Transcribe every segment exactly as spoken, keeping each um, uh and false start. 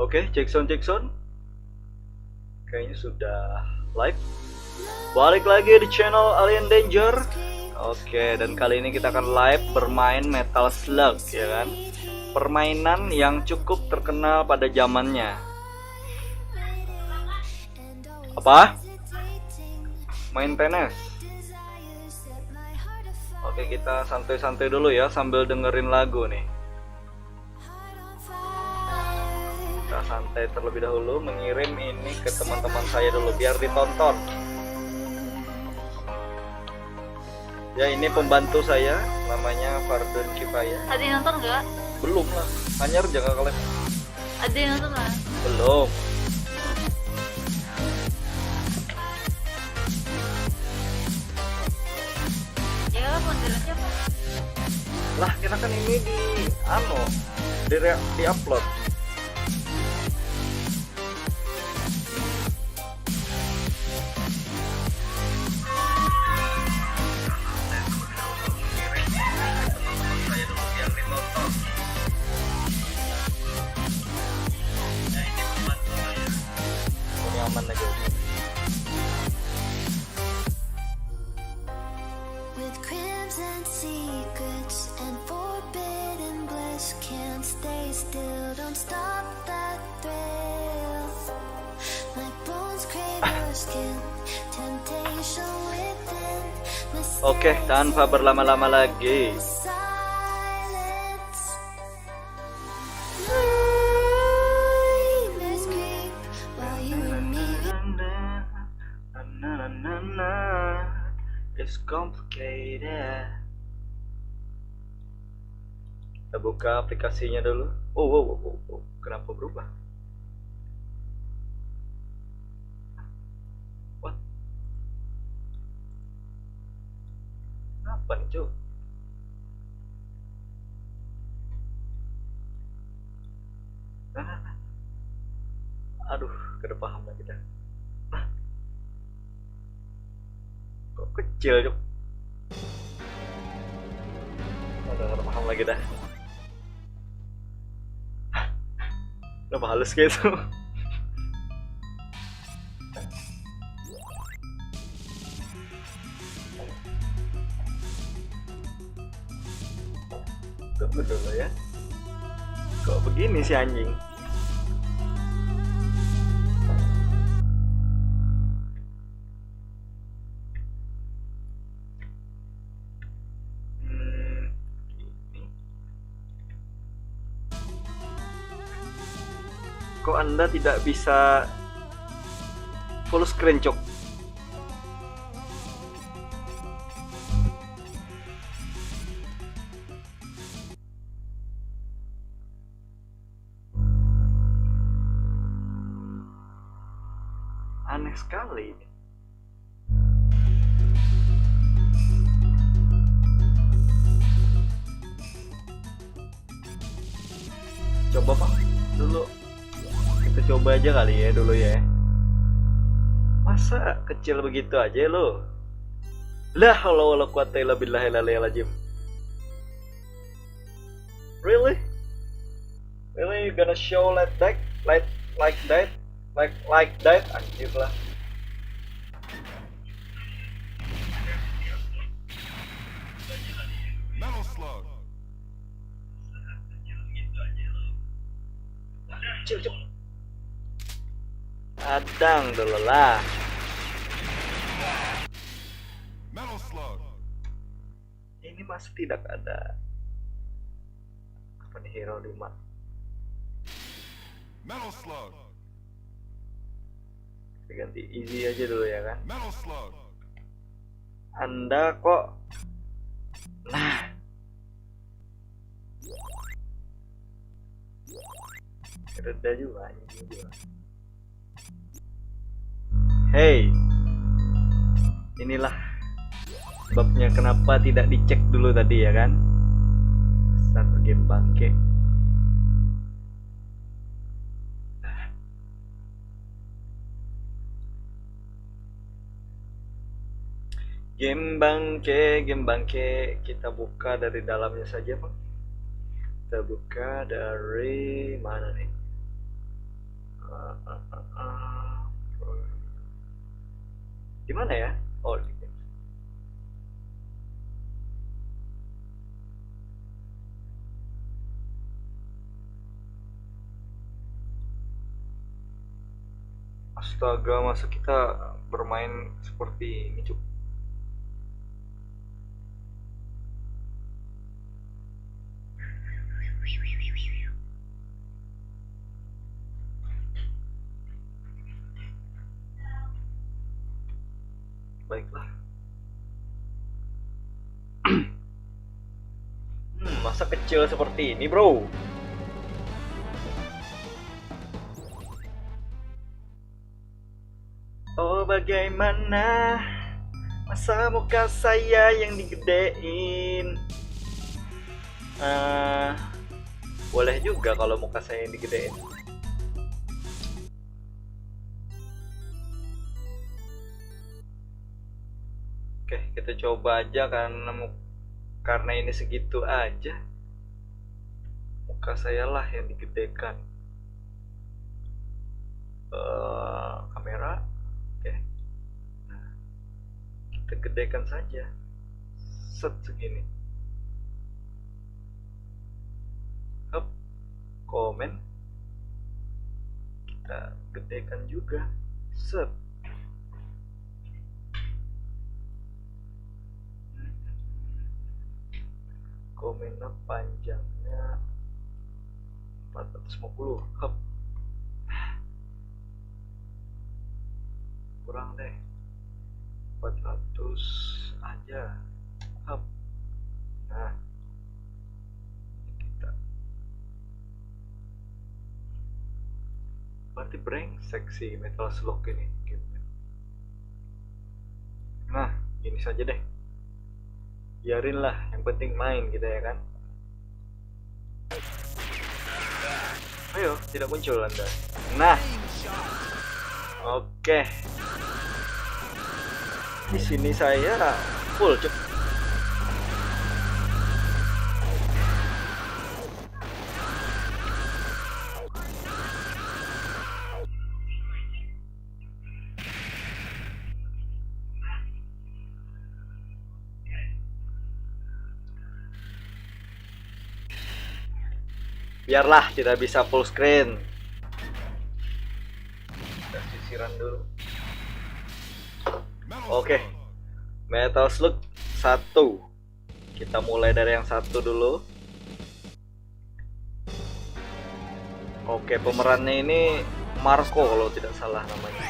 Oke, cek sound, cek sound. Kayaknya sudah live. Balik lagi di channel Alien Danger. Oke, dan kali ini kita akan live bermain Metal Slug, ya kan? Permainan yang cukup terkenal pada zamannya. Apa? Main tenis. Oke, kita santai-santai dulu ya sambil dengerin lagu nih. Kita santai terlebih dahulu, mengirim ini ke teman-teman saya dulu biar ditonton. Ya, ini pembantu saya, namanya Fardun Kifaya. Ada yang nonton nggak? Belum lah, hanyar jangan kalian. Ada yang nonton lah. Belum. Ya, lah, kita kan ini di, anu, di, di upload. Ini aman aja. With crimson secrets and forbidden bliss, can't stay still, don't stop that thrill. My bones crave your skin, temptation within. Oke, tanpa berlama-lama lagi. It's complicated. Kita buka aplikasinya dulu. Oh, wow, wow, wow, wow. Kenapa berubah? What? Apa nih, Cuk? Nah, nah, nah. Aduh, kada paham lagi dah. Nah. Kok kecil, Cuk? Aduh, kada paham lagi dah. Kenapa halus kayak itu? Tunggu dulu ya. Kok begini si anjing? Hmm, ini. Kok Anda tidak bisa full screen, Cuk? Aneh sekali. Coba, Pak, dulu. Kita coba aja kali ya dulu ya. Masa kecil begitu aja lo? La haula wala quwata illa billahil aliyil azim. Really? Really, you gonna show like that? Like, like that? Like, like that? Anjir lah. Metal Slug. Cil, cil. Adang dulu lah. Metal Slug. Ini masih tidak ada. Apa nih, hero lima? Metal Slug. Kita ganti easy aja dulu ya kan. Metal Slug. Anda kok, nah. Reda juga, ini juga. Hey, inilah sebabnya kenapa tidak dicek dulu tadi ya kan. Dasar game bangke. Game bangke, game bangke, kita buka dari dalamnya saja, Pak. Kita buka dari mana nih? Di mana ya? Oh, di Astaga, masa kita bermain seperti ini, Cuk? Baiklah. Hmm, masa kecil seperti ini, bro? Oh, bagaimana? Masa muka saya yang digedein? Eh, boleh juga kalau muka saya yang digedein. Oke, kita coba aja karena mu-, karena ini segitu aja. Muka saya lah yang digedekan. Eh, kamera. Oke. Nah, kita gedekan saja. Set, segini. Hup. Komen. Kita gedekan juga. Set. Komennya panjangnya empat ratus lima puluh. Hup. Kurang deh. Empat ratus aja. Hup. Nah. Ini kita. Berarti brengsek si Metal Slug ini gamenya. Nah, gini saja deh. Biarin lah, yang penting main kita, ya kan? Ayo, tidak muncul Anda. Nah. Oke. Di sini saya full, Cuk. Biarlah tidak bisa full screen. Kita sisiran dulu. Oke. Metal Slug satu. Kita mulai dari yang satu dulu. Oke, pemerannya ini Marco kalau tidak salah namanya.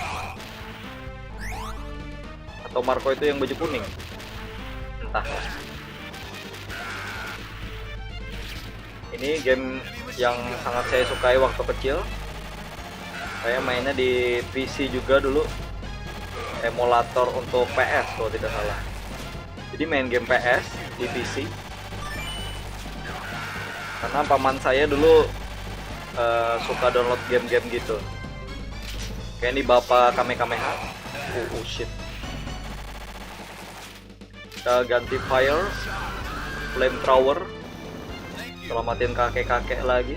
Atau Marco itu yang baju kuning? Entah. Ini game yang sangat saya sukai waktu kecil. Saya mainnya di P C juga dulu. Emulator untuk P S kalau tidak salah. Jadi main game P S di P C. Karena paman saya dulu eh, suka download game-game gitu. Kayak ini Bapak Kamehameha. Oh, oh shit. Kita ganti fire, flamethrower. Selamatin kakek-kakek lagi.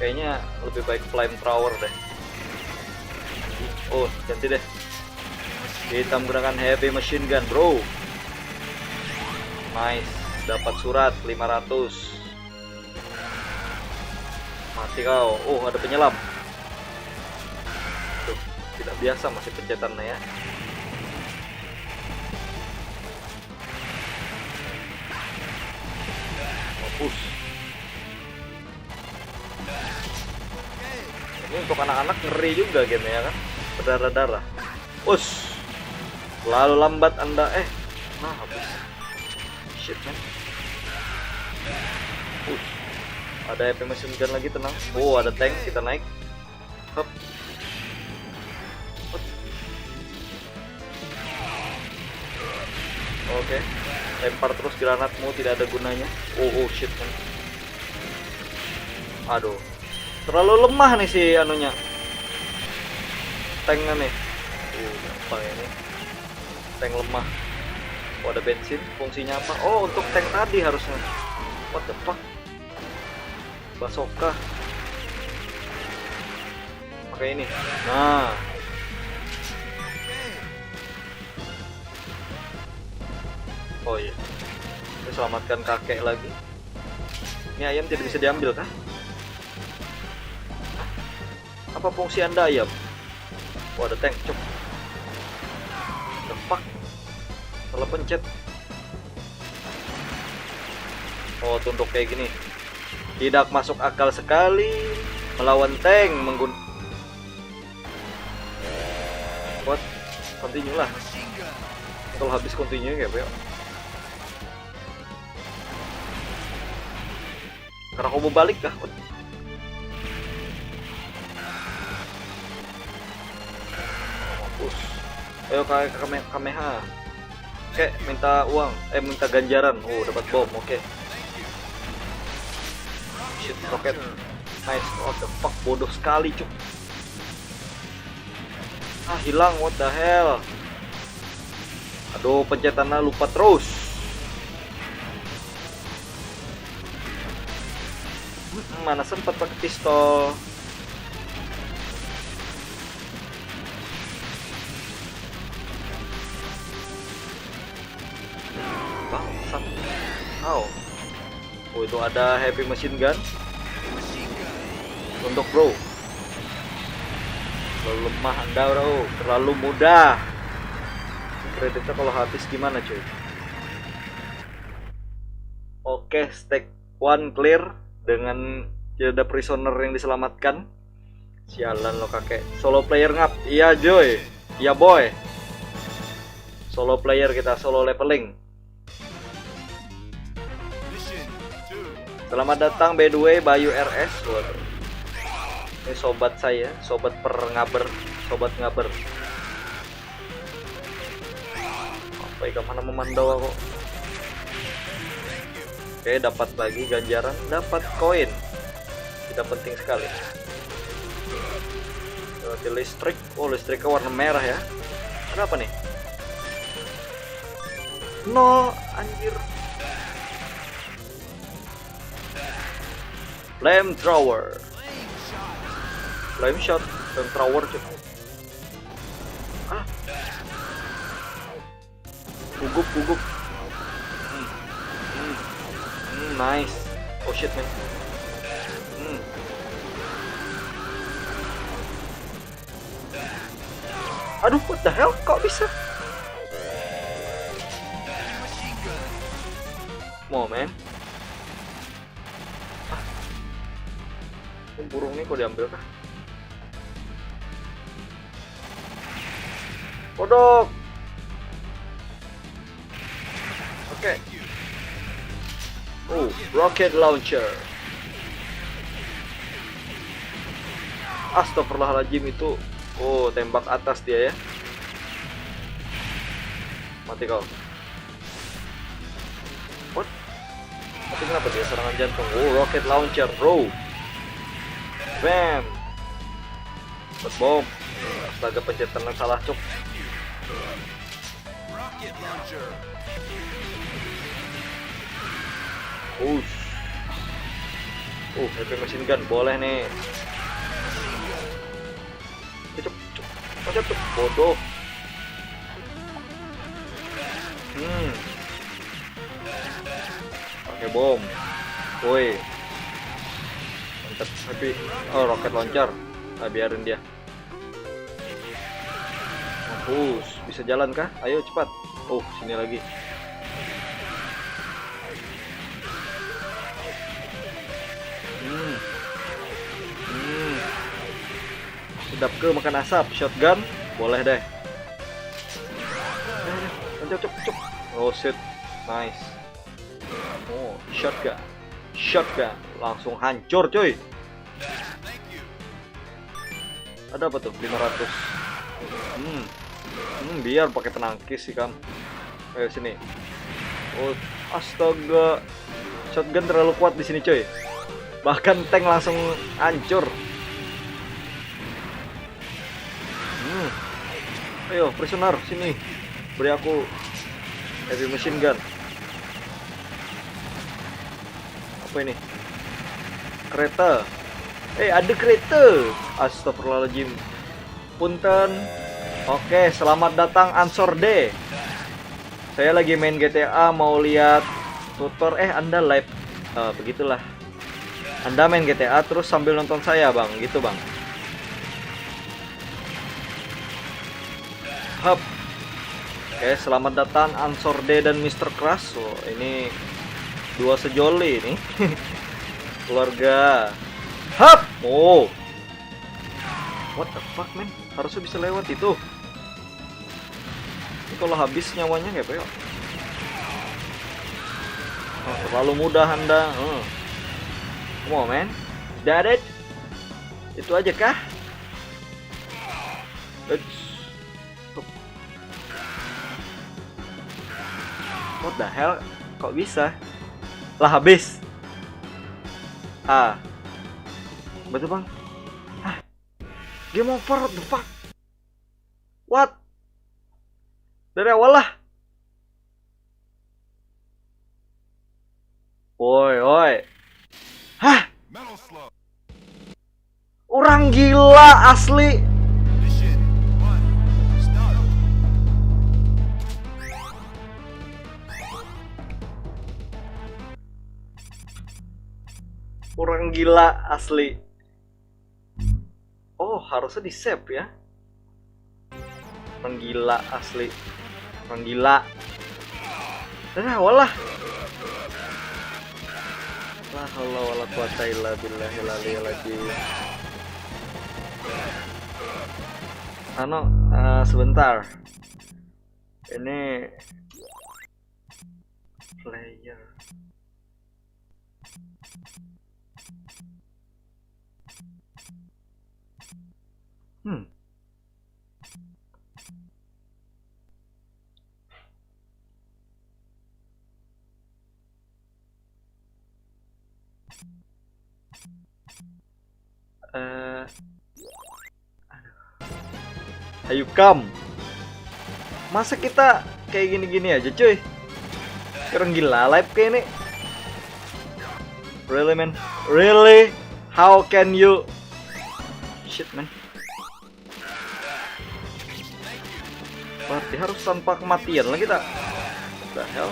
Kayaknya lebih baik flamethrower deh. Oh, ganti deh. Hitam gunakan heavy machine gun, bro. Nice, dapat surat lima ratus. Mati kau. Oh, ada penyelam. Tuh, tidak biasa masih pencetannya ya. Mampus. Ini untuk anak-anak ngeri juga game ya kan. Berdarah-darah. Us. Terlalu lambat Anda. Eh. Nah, habis. Shit, man. Us. Ada heavy machine gun lagi, tenang. Oh, ada tank, kita naik. Hup. Hup. Oke. Lempar terus granatmu, tidak ada gunanya. Oh, oh shit, man. Aduh. Terlalu lemah nih si anunya. Tanknya nih. Uh, apa ini? Tank lemah. Oh, ada bensin. Fungsinya apa? Oh, untuk tank tadi harusnya. What the fuck? Basoka. Kayak ini. Nah. Oh iya. Ini selamatkan kakek lagi. Ini ayam tidak bisa diambil kah? Apa fungsi anda ayam? Wah, ada tank, cuk. The fuck? Salah pencet. Oh, tunduk kayak gini. Tidak masuk akal sekali melawan tank menggun-, what? Continue lah. Kalau habis continue ya, Bel. Karena combo balik kah? Mampus. Ayo, Ka-, Kame-, Kameha. Oke, minta uang, eh, minta ganjaran. Oh, dapat bom. Oke. Shit, roket. Nice. What the fuck, bodoh sekali, cuk. Ah, hilang, what the hell. Aduh, pencetannya lupa terus. Hmm, mana sempat pakai pistol. Bangsat. Au. Oh, itu ada heavy machine gun. Untuk bro. Terlalu lemah anda, bro. Terlalu mudah. Kreditnya kalau habis gimana, cuy? Oke, stage one clear dengan tidak ada prisoner yang diselamatkan. Sialan lo, kakek. Solo player ngap. Iya, Joy. Iya, boy. Solo player kita, solo leveling. Selamat datang, by the way, Bayu R S. Waduh. Ini sobat saya, sobat per ngaber, sobat ngaber. Apa ikam mana memandau aku? Oke, dapat lagi ganjaran, dapat koin. Tidak penting sekali. Berarti listrik. Oh, listriknya warna merah ya. Kenapa nih? Nol, anjir. Flamethrower. Flame shot, flamethrower, cuk. Ah. Gugup, gugup. Hmm. Hmm. Hmm, nice. Oh shit, man. Hmm. Aduh, what the hell? Kok bisa? Momen. Ah. Ini burung nih, kok diambil kah? Kodok. Oke. Oh, rocket launcher. Astagfirullahaladzim, itu. Oh, tembak atas dia ya. Mati kau. What? Tapi kenapa dia serangan jantung? Oh, rocket launcher, bro. Bam. Dapat bom. Astaga, pencetan salah, cuk. Us. Uh, heavy machine gun boleh nih. Cuk, cuk. Loncat, cuk. Bodoh. Hmm. Pakai bom. Woi. Mantap, tapi, oh, roket launcher. Nah, biarin dia. Mampus, bisa jalan kah? Ayo cepat. Oh, sini lagi. Hmm. Hmm. Sedap ke makan asap, shotgun? Boleh deh. Eh, cuk, cuk, cuk. Oh shit, nice. Oh, shotgun. Shotgun, langsung hancur, cuy. Ada apa tuh? Lima ratus. Hmm. Hmm, biar pakai penangkis sih, kam. Ayo sini. Oh, astaga. Shotgun terlalu kuat di sini, coy. Bahkan tank langsung hancur. Hmm. Ayo, prisoner, sini. Beri aku heavy machine gun. Apa ini? Kereta. Eh, ada kereta. Astagfirullahaladzim. Punten. Oke, selamat datang Ansor D. Saya lagi main G T A, mau lihat tutor. Eh, Anda live. Eh, begitulah. Anda main G T A terus sambil nonton saya, Bang. Gitu, Bang. Hup. Oke, selamat datang Ansor D dan Mister Crash. Oh, ini dua sejoli ini. Keluarga. Hup. Oh. What the fuck, man? Harusnya bisa lewat itu. Ini kalau habis nyawanya kayak apa ya? Oh, terlalu mudah Anda. Hmm. Come on, man. Is that it? Itu aja kah? Eits. What the hell? Kok bisa? Lah, habis. Ah. Betul, Bang. Ah. Game over, what the fuck? What? Dari awal lah. Woi, woi. Hah? Orang gila asli. Orang gila asli. Oh, harusnya di save ya. Orang gila asli. Orang gila. Dah, walah. La haula wala quwata illa billahil aliyil azim. Anu, eh, sebentar. Ini player. Hmm. Eh, aduh. Ayo, come. Masa kita kayak gini-gini aja, cuy? Orang gila live kayak ini. Really, man? Really? How can you? Shit, man. Berarti harus tanpa kematian lagi, tak? What the hell?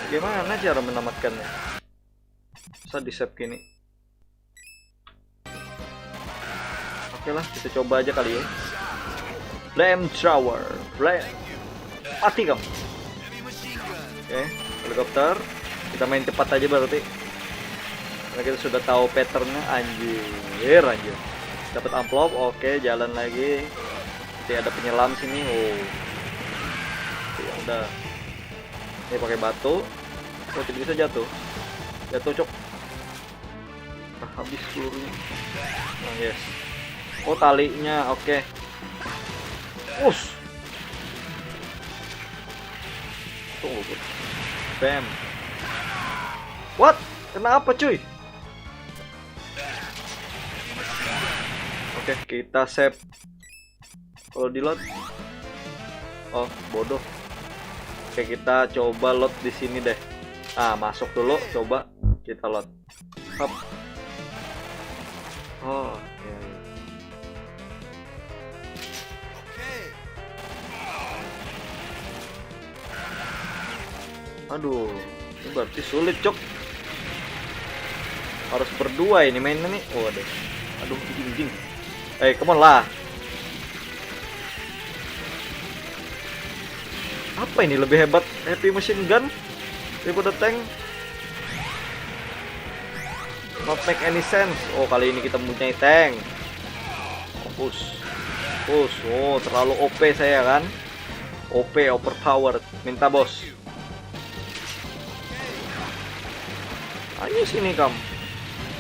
Bagaimana cara menamatkannya? Bisa di-save gini. Oke lah, kita coba aja kali ya. Flamethrower. Flame. Mati kamu. Oke, helikopter. Kita main cepat aja berarti. Karena kita sudah tahu patternnya. Anjir, anjir. Dapat amplop. Oke, jalan lagi. Nanti ada penyelam sini. Oh. Oke, ya udah. Ini pakai batu. Oh, tidak bisa jatuh. Jatuh, cok. Ah, habis pelurunya. Oh, yes. Oh, talinya. Oke. Us. Tunggu, Bro. Bam. What? Kenapa, cuy? Oke, kita save. Kalau di load. Oh, bodoh. Oke, kita coba load di sini deh. Nah, masuk dulu, coba kita load. Hop. Oh, oke. Aduh, ini berarti sulit, cok. Harus berdua ini mainnya nih. Waduh. Aduh, anjing, anjing. Eh, come on lah. Apa ini lebih hebat, heavy machine gun daripada tank? Not make any sense. Oh, kali ini kita mempunyai tank. Oh, push. Push. Oh, terlalu O P saya kan. O P, overpowered. Minta, bos. Ayo sini, kam.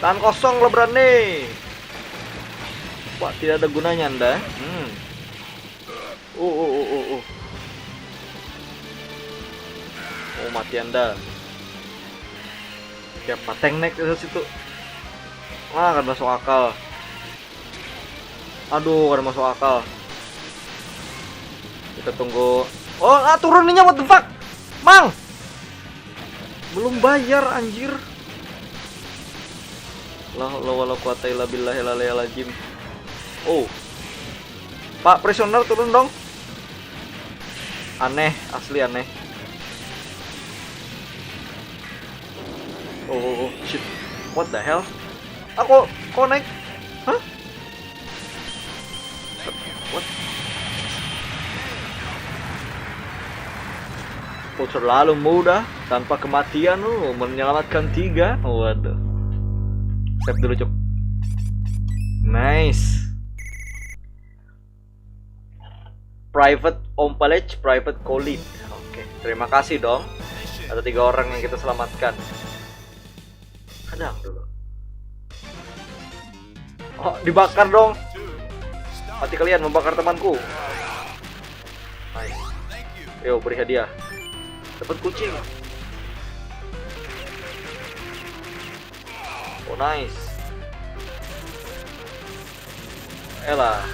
Tangan kosong lo berani. Wah, tidak ada gunanya Anda. Hmm. Uh, uh, uh, uh, uh. Oh, mati Anda. Siapa tank naik ke situ? Wah, kada masuk akal. Aduh, kada masuk akal. Kita tunggu. Oh, ah, turun ininya, what the fuck? Mang! Belum bayar, anjir. Allah, Allah, wala quwata illa billahil aliyil azim. Oh. Pak prisoner, turun dong. Aneh, asli aneh. Oh, oh, oh, shit. What the hell? Aku connect. Hah? What? Oh, terlalu mudah, tanpa kematian lu menyelamatkan tiga. Waduh. Save dulu, cuk. Nice. Private Ompalech, Private Kholid. Oke, terima kasih dong. Ada tiga orang yang kita selamatkan. Hadang dulu. Oh, dibakar dong. Mati kalian membakar temanku. Nice. Yo, beri hadiah. Dapat kucing. Oh, nice. Elah.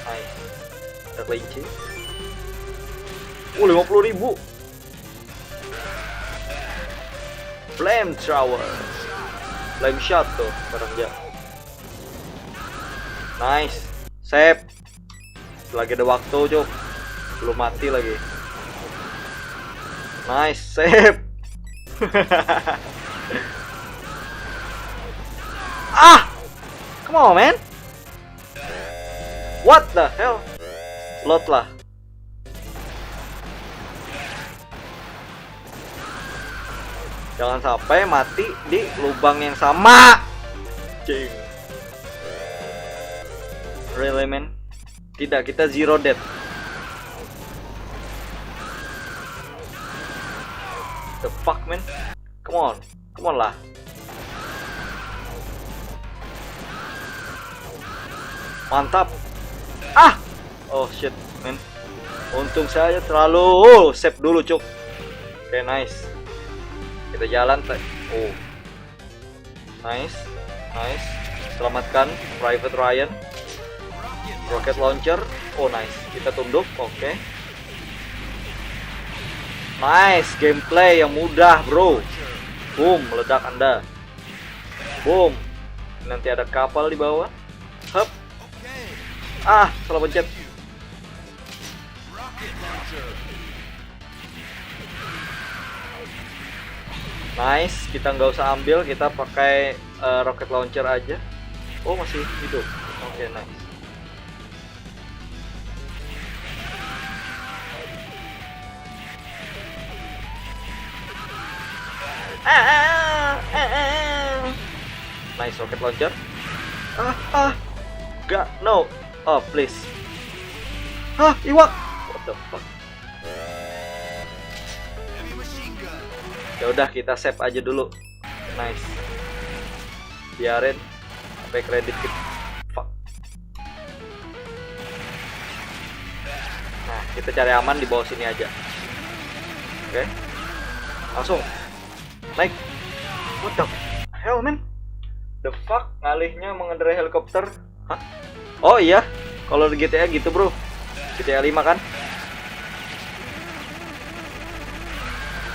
Nice. Ada kelinci. Oh, lima puluh ribu. Flamethrower. Flame shot tuh, barang dia. Nice. Save. Lagi ada waktu, cuk. Belum mati lagi. Nice, save. Ah! Come on, man. What the hell? Load lah. Jangan sampai mati di lubang yang sama. Cing. Really, man? Tidak, kita zero death. The fuck, man? Come on. Come on lah. Mantap. Ah! Oh shit, man. Untung saja terlalu. Oh, save dulu, cuk. Oke, nice. Kita jalan, Teh. Oh. Nice. Nice. Selamatkan Private Ryan. Rocket launcher. Oh, nice. Kita tunduk. Oke. Nice gameplay yang mudah, bro. Boom, meledak Anda. Boom. Nanti ada kapal di bawah. Hup. Ah, salah pencet. Nice, kita nggak usah ambil, kita pakai eh, rocket launcher aja. Oh, masih hidup. Oke, nice. Ah, ah, ah, ah, ah. Nice rocket launcher. Ah, ah. Gak, no. Oh, please. Hah, iwak. What the fuck? Ya udah, kita save aja dulu. Nice. Biarin sampai kredit kita. Fuck. Nah, kita cari aman di bawah sini aja. Oke. Langsung. Naik. What the hell, man? The fuck? Ngalihnya mengendarai helikopter? Hah? Oh iya, kalau di G T A gitu, bro. G T A lima kan?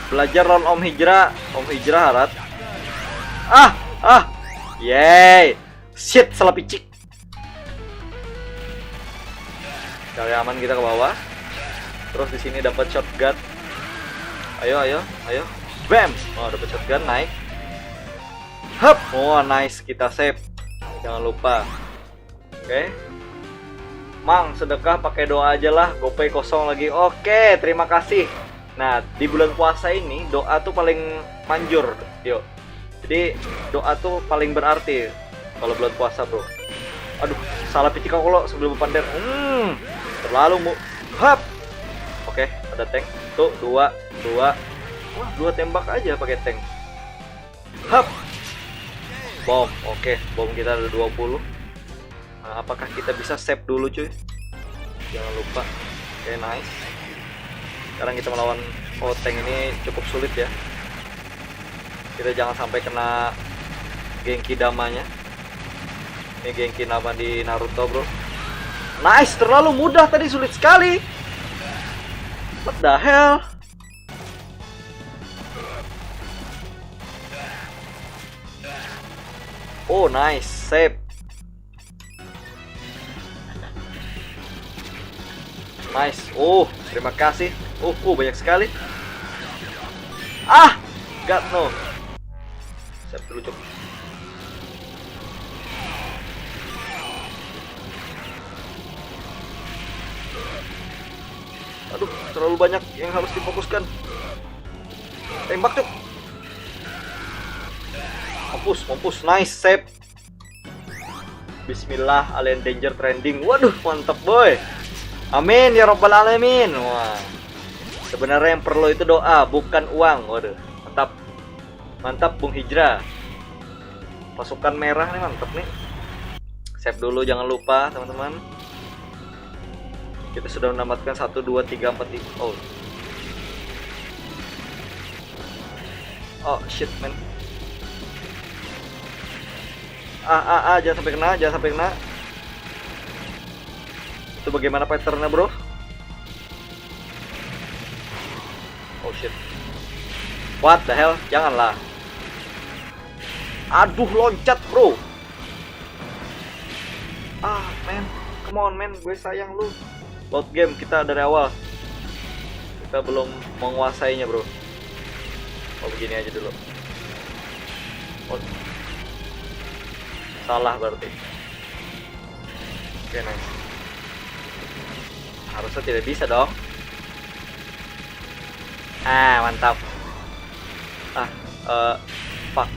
Belajar lawan Om Hijrah, Om Hijrah harat. Ah, ah. Yay. Shit, salah picik. Cari aman kita ke bawah. Terus di sini dapat shotgun. Ayo, ayo, ayo. Bam. Oh, dapat shotgun, naik. Hup. Oh, nice, kita save. Jangan lupa. Oke. Mang, sedekah pakai doa aja lah. GoPay kosong lagi. Oke, terima kasih. Nah, di bulan puasa ini doa tuh paling manjur, yo. Jadi doa tuh paling berarti kalau bulan puasa, bro. Aduh, salah picik aku lo sebelum pander. Hmm, terlalu mu. Hap. Oke, ada tank. Tuh, dua, dua. Wah, dua tembak aja pakai tank. Hap. Bom. Oke, bom kita ada dua puluh. Nah, apakah kita bisa save dulu, cuy? Jangan lupa. Oke, nice. Sekarang kita melawan, oh, tank ini cukup sulit ya. Kita jangan sampai kena Genki Damanya. Ini Genki Dama di Naruto, bro. Nice, terlalu mudah tadi, sulit sekali. What the hell? Oh, nice, save. Nice. Oh, terima kasih. Oh, oh, banyak sekali. Ah, God no. Save dulu, cuk. Aduh, terlalu banyak yang harus difokuskan. Tembak, cuk. Mampus, mampus. Nice, save. Bismillah, alien danger trending. Waduh, mantap, boy. Amin ya robbal alamin. Wah. Sebenarnya yang perlu itu doa, bukan uang. Waduh, mantap. Mantap, Bung Hijrah. Pasukan merah nih, mantap nih. Save dulu, jangan lupa, teman-teman. Kita sudah mendapatkan satu, dua, tiga, empat, lima. Oh. Oh, shit, man. Ah, ah, ah, jangan sampai kena, jangan sampai kena. Itu bagaimana patternnya, bro? Oh, shit. What the hell? Janganlah. Aduh, loncat, bro. Ah, man. Come on, man. Gue sayang lu. Load game kita dari awal. Kita belum menguasainya, bro. Oh, begini aja dulu. Oh. Salah berarti. Oke, nice. Harusnya tidak bisa dong. Ah, mantap. Ah, eh, fuck.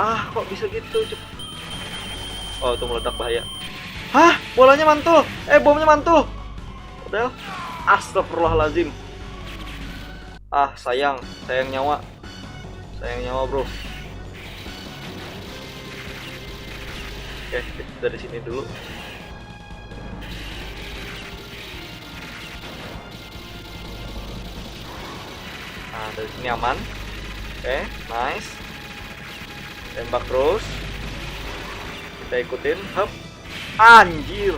Ah, kok bisa gitu, cuk? Oh, itu meledak, bahaya. Hah? Bolanya mantul. Eh, bomnya mantul. What the hell? Astagfirullahalazim. Ah, sayang, sayang nyawa. Sayang nyawa, bro. Oke, kita dari sini dulu. Nah, dari sini aman. Oke, nice. Tembak terus. Kita ikutin. Hup. Anjir.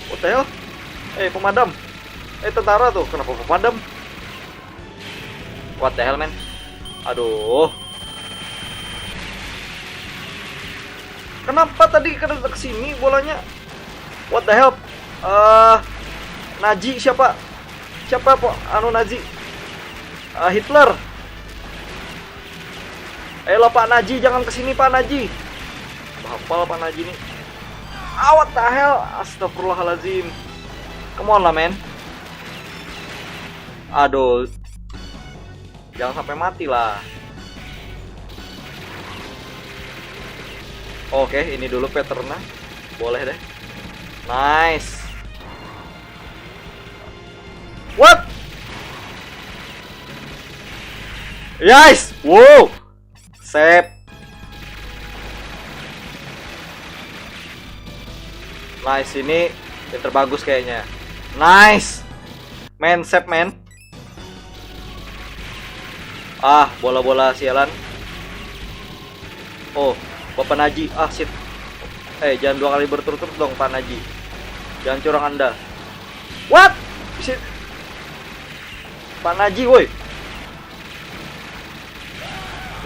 What the hell? Eh, pemadam. Eh, tentara tuh. Kenapa pemadam? What the hell, man? Aduh. Kenapa tadi kada ke sini bolanya? What the hell? Eh, Nazi siapa? Siapa, po? Anu, Nazi. Eh, Hitler. Ayolah, Pak Naji, jangan kesini, Pak Naji. Bahapal Pak Naji nih. Ah, what the hell? Astagfirullahaladzim. Come on lah, men. Aduh. Jangan sampai mati lah. Oke, ini dulu patternnya. Boleh deh. Nice. What? Guys, wow. Save. Nice, ini yang terbagus kayaknya. Nice. Man, save, man. Ah, bola-bola sialan. Oh, Bapak Naji. Ah, shit. Eh, jangan dua kali berturut-turut dong, Pak Naji. Jangan curang Anda. What? Shit. Pak Naji, woi.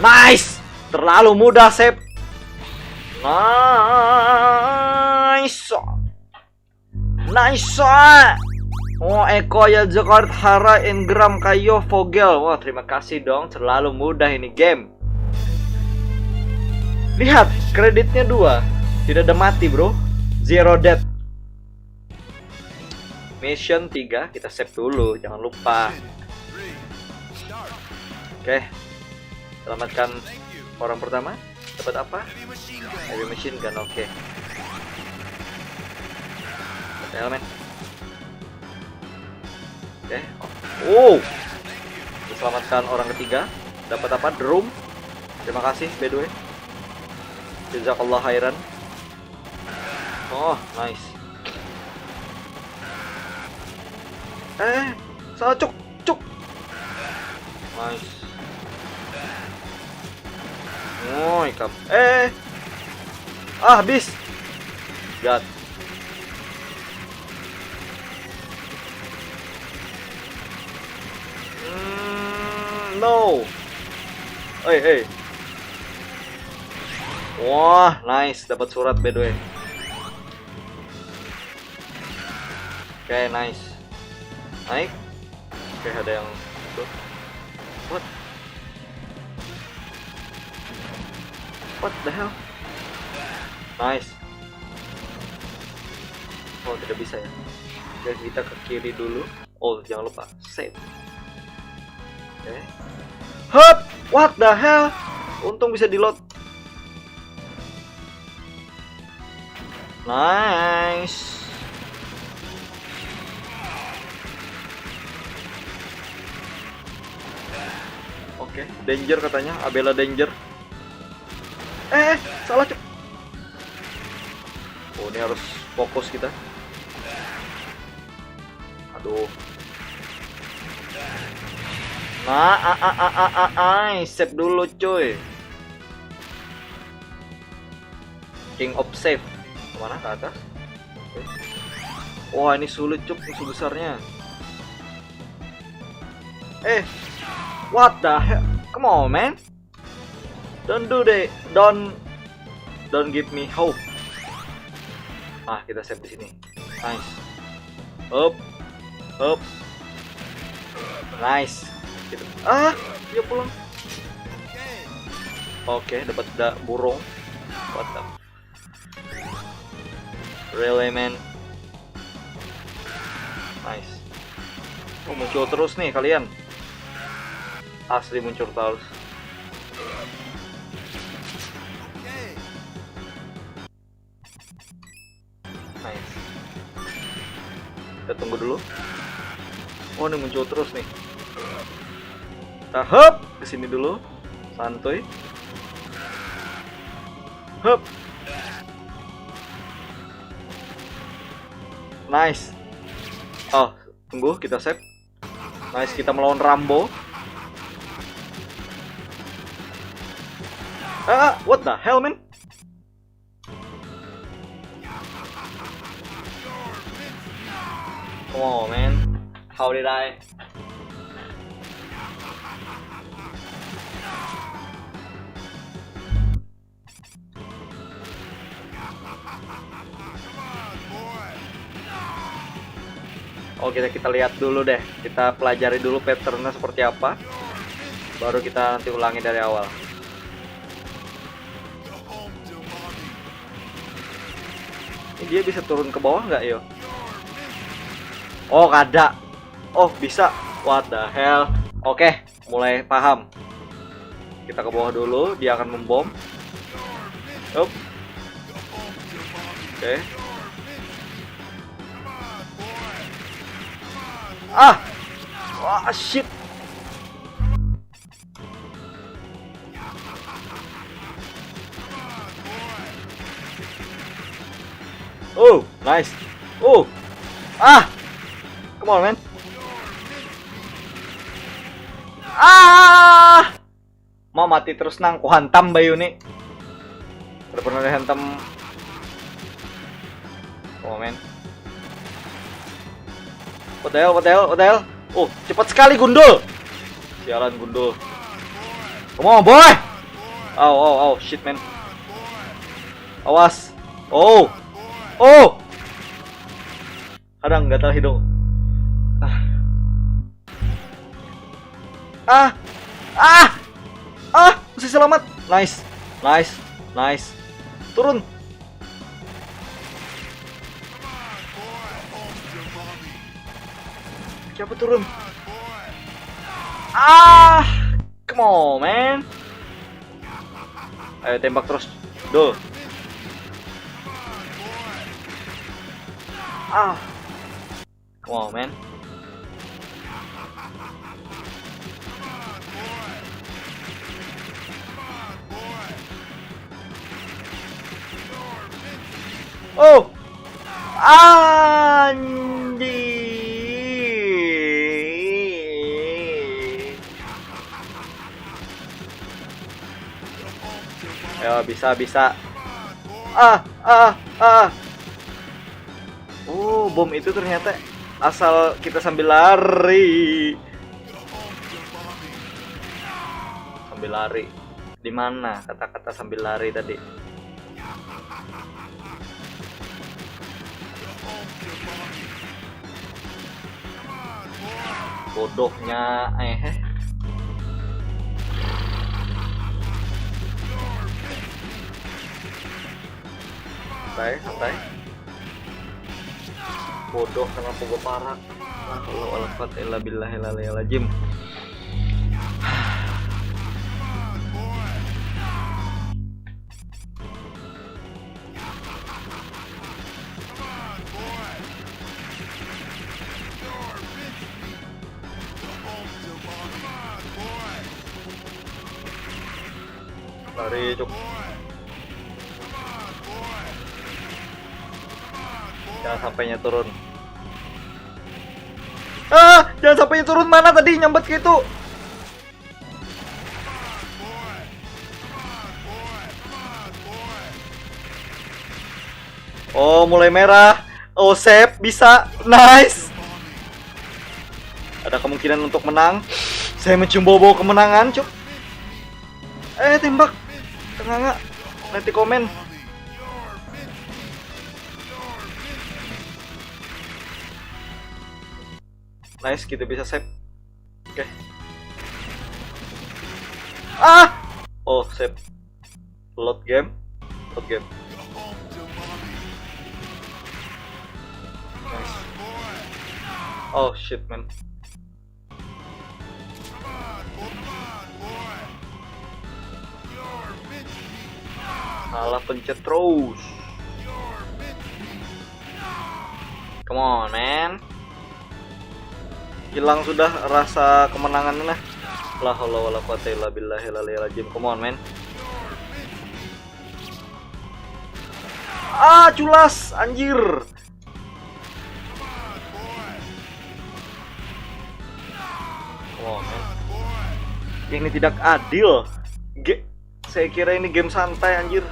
Nice. Terlalu mudah, save. Nice. Nice. Oh, Eko ya, Jakarta Hara, Ingram, Kayo, Vogel. Wah, terima kasih dong. Terlalu mudah ini game. Lihat, kreditnya dua. Tidak ada mati, bro. Zero death. Mission tiga, kita save dulu, jangan lupa. Oke. Selamatkan orang pertama. Dapat apa? Heavy machine gun, oke. Dapat helmet. Oke. Oh. Diselamatkan orang ketiga. Dapat apa? Drum. Terima kasih, by the way. Jazakallah khairan. Oh, nice. Eh, salah, cuk, cuk. Nice. Woi, kam. Eh. Ah, habis. God. No. Hei, hei. Wah, nice, dapat surat, by the way. Oke, nice. Naik. Oke, ada yang itu. What? What the hell? Nice. Oh, tidak bisa ya. Oke, kita ke kiri dulu. Oh, jangan lupa save. Oke. Hup, what the hell? Untung bisa di-load. Nice. Oke, danger katanya, Abela danger. Eh, eh, salah, cuk. Oh, ini harus fokus kita. Aduh. Nah, a a a a a ai, save dulu, cuy. King of Save. Kemana? Ke atas. Oke. Wah, ini sulit, cuk, musuh besarnya. Eh, what the hell? Come on, man. Don't do that. Don't, don't give me hope. Ah, kita save di sini. Nice. Up. Up. Nice. Gitu. Ah, dia pulang. Oke, dapat da burung. What the? Really, man? Nice. Oh, muncul terus nih kalian. Asli muncul terus. Nice. Kita tunggu dulu. Oh, ini muncul terus nih. Kita hup ke sini dulu. Santuy. Hup. Nice. Oh, tunggu, kita save. Nice, kita melawan Rambo. Ah, what the hell, man? Come on, man. How did I? Oh, kita, kita lihat dulu deh. Kita pelajari dulu patternnya seperti apa. Baru kita nanti ulangi dari awal. Ini dia bisa turun ke bawah nggak, yo? Oh, kada. Oh, bisa. What the hell? Oke, mulai paham. Kita ke bawah dulu, dia akan membom. Up. Oke. Ah. Wah, shit. Oh, nice. Oh. Ah. Come on, man. Ah. Mau mati terus nang, ku hantam bayu ni. Kada pernah dihantam. Oh, man. What the hell, what the hell, what the hell? Oh, cepat sekali, gundul. Sialan, gundul. Come on, boy. Oh, oh, oh, shit, man. Awas. Oh. Oh. Kadang gatal hidung. Ah. Ah. Ah. Ah, masih selamat. Nice. Nice. Nice. Turun. Siapa turun? Ah, come on, man. Ayo, tembak terus. Duh. Ah. Come on, man. Oh. Anjing. Ya, bisa, bisa. Ah, ah, ah. Oh, bom itu ternyata asal kita sambil lari. Sambil lari. Di mana kata-kata sambil lari tadi? Bodohnya, eh. Santai, santai. Bodoh, kenapa gue parak? La haula wala quwata illa billahil aliyil azim. Lari, cuk. Jangan sampainya turun. Ah, jangan sampainya turun. Mana tadi nyambat ke itu? Oh, mulai merah. Oh, save, bisa. Nice. Ada kemungkinan untuk menang. Saya mencium bau-bau kemenangan, cuk. Eh, tembak. Tenganga. Nanti komen. Nice, kita bisa save. Oke. Ah! Oh, save. Load game. Load game. Nice. Oh shit, man. Salah pencet terus. Come on, man. Hilang sudah rasa kemenangannya lah. La haula wala quwata illa billahil aliyil azim. Come on, man. Ah, culas, anjir. Come on, man. Ini tidak adil. Ge- Saya kira ini game santai, anjir.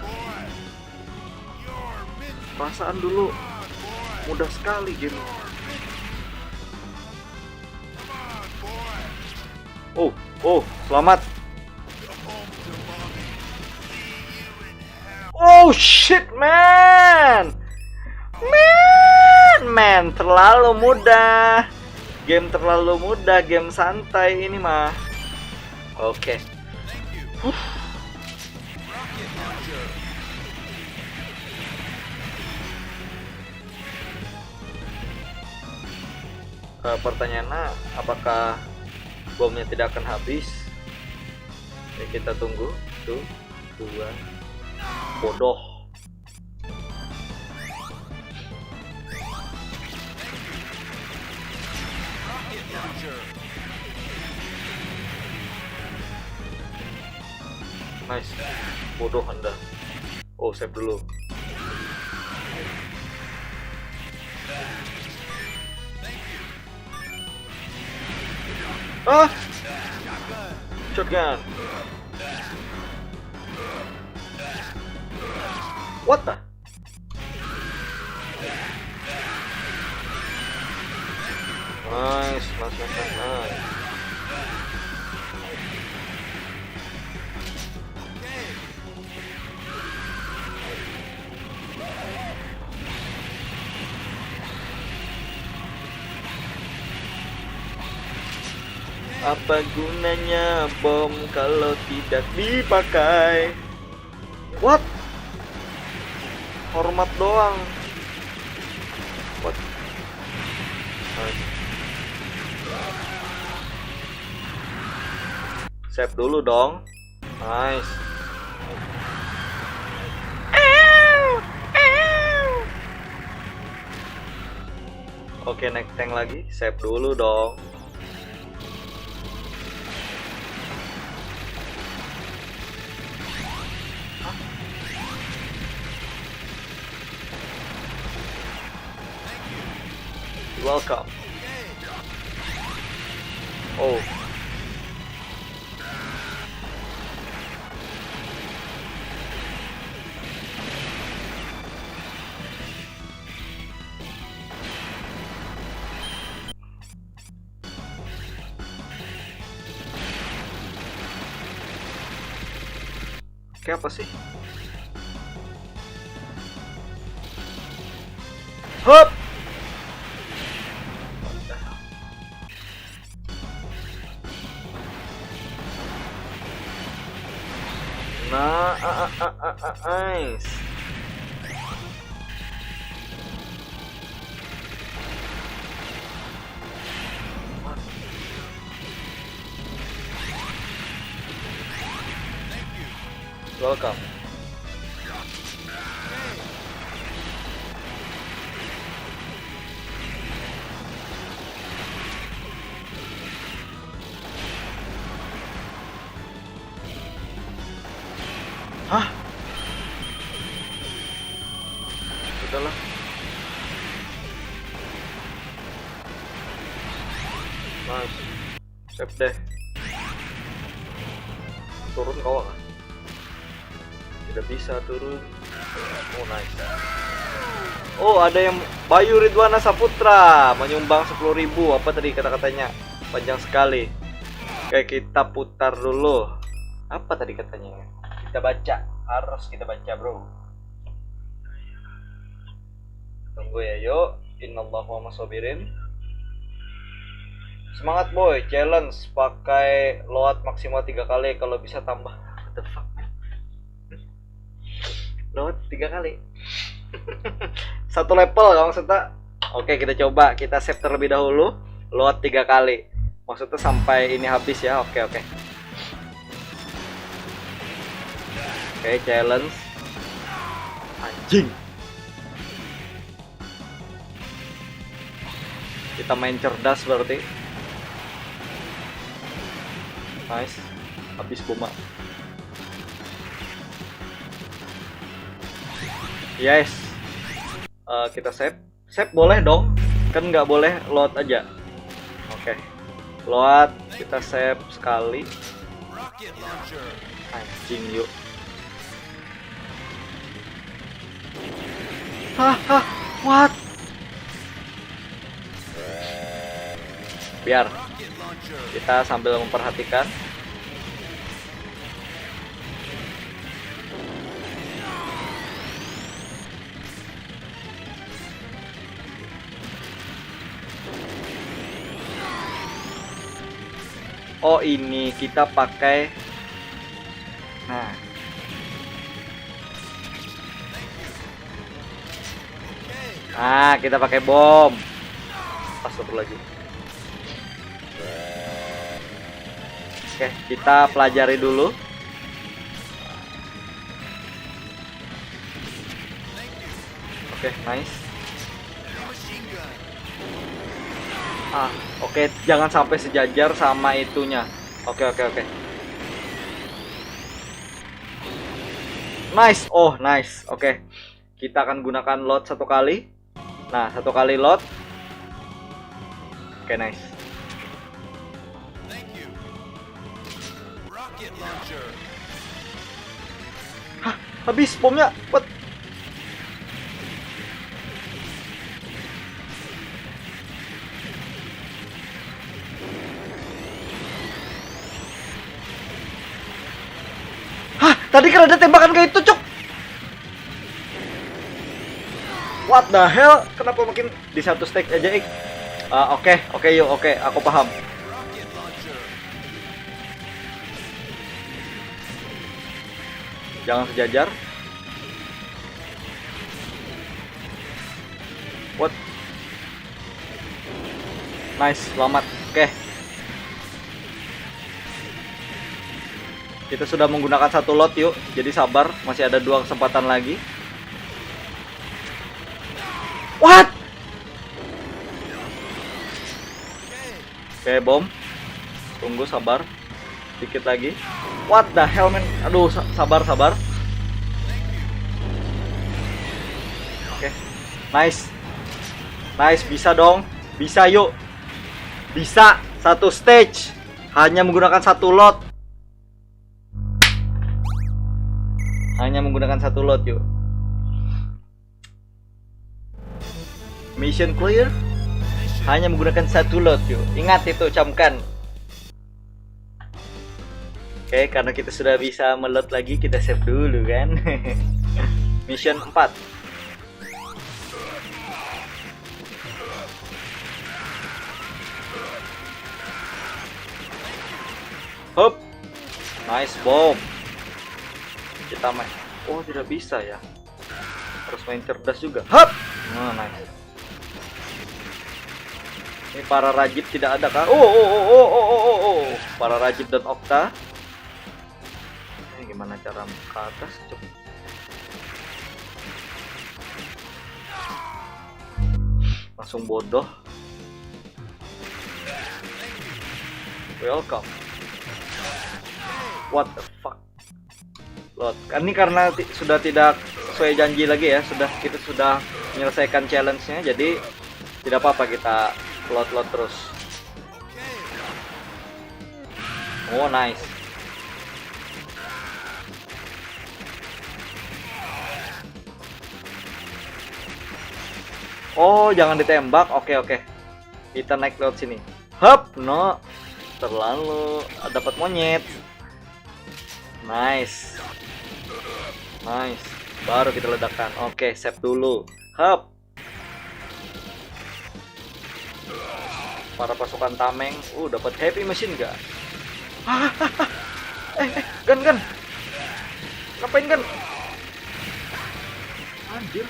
Perasaan dulu mudah sekali game. Oh, oh, selamat. Oh shit, man. Man, man, terlalu mudah. Game terlalu mudah, game santai ini mah. Oke. Huh. Eh, pertanyaannya, apakah bomnya tidak akan habis? Ya, kita tunggu. Tuh, dua. Bodoh. Nice. Bodoh Anda. Oh, save dulu. Ah! Shotgun. What the? Nice, nice, nice, nice, nice. Apa gunanya bom kalau tidak dipakai? What? Hormat doang. What? Nice. Save dulu dong. Nice. Oke, naik tank lagi. Save dulu dong. Welcome. Oh. Kayak apa sih? Hup. Nah, ah, ah, ah, ah, ah, nice. Welcome. Hah? Sudahlah. Nice. Save deh. Turun kawa kah? Tidak bisa turun. Oh, nice. Oh, ada yang Bayu Ridwana Saputra menyumbang sepuluh ribu. Apa tadi kata-katanya? Panjang sekali. Oke, kita putar dulu. Apa tadi katanya? Kita baca. Harus kita baca, bro. Tunggu ya, yuk. Innallaha ma'as sabirin. Semangat, boy. Challenge pakai load maksimal tiga kali, kalau bisa tambah. What the fuck, man? Load tiga kali. Satu level, kalau maksudnya. Oke, kita coba. Kita save terlebih dahulu. Load tiga kali. Maksudnya sampai ini habis ya. Oke, oke. Oke, challenge. Anjing. Kita main cerdas berarti. Nice. Habis bomba. Yes. Eh, kita save. Save boleh dong. Kan nggak boleh load aja. Oke. Load, kita save sekali. Anjing, yuk. Hah, hah, what? Biar kita sambil memperhatikan. Oh, ini kita pakai. Nah. Nah, kita pakai bom. Astagfirullahaladzim. Oke, kita pelajari dulu. Oke, nice. Ah, oke, jangan sampai sejajar sama itunya. Oke, oke, oke. Nice. Oh, nice. Oke. Kita akan gunakan load satu kali. Nah, satu kali load. Oke, nice. Hah, habis bomnya. What? Hah, tadi kan ada tembakan kayak itu, cuk. What the hell? Kenapa makin di satu stage aja, ik? Ah, oke, oke, yuk, oke, aku paham. Jangan sejajar. What? Nice, selamat. Oke. Kita sudah menggunakan satu load, yuk. Jadi sabar, masih ada dua kesempatan lagi. What? Oke, bom. Tunggu, sabar. Dikit lagi. What the hell, man? Aduh, sa- sabar, sabar. Oke. Nice. Nice, bisa dong. Bisa, yuk. Bisa. Satu stage. Hanya menggunakan satu load. Hanya menggunakan satu load, yuk. Mission clear. Hanya menggunakan satu load, yuk. Ingat itu, camkan. Oke, karena kita sudah bisa melot lagi, kita save dulu kan. Mission empat. Hop. Nice bomb. Kita main. Oh, tidak bisa ya. Harus main cerdas juga. Hop. Nah, nice. Ini para Rajib tidak ada kah? Oh, oh, oh, oh, oh, oh, oh, oh. Para Rajib dan Okta. Ini gimana cara ke atas? Cuk. Langsung bodoh. Welcome. What the fuck? Lot. Ini karena ti- sudah tidak sesuai janji lagi ya, sudah kita sudah menyelesaikan challenge-nya, jadi tidak apa-apa kita lot-lot terus. Oh, nice. Oh, jangan ditembak. Oke, oke. Kita naik lewat sini. Hup, no. Terlalu dapat monyet. Nice. Nice. Baru kita ledakan. Oke, save dulu. Hup. Para pasukan tameng. Uh, dapat heavy machine gun. Ah, ah, ah. Eh, eh, gun, gun. Ngapain, gun? Anjir.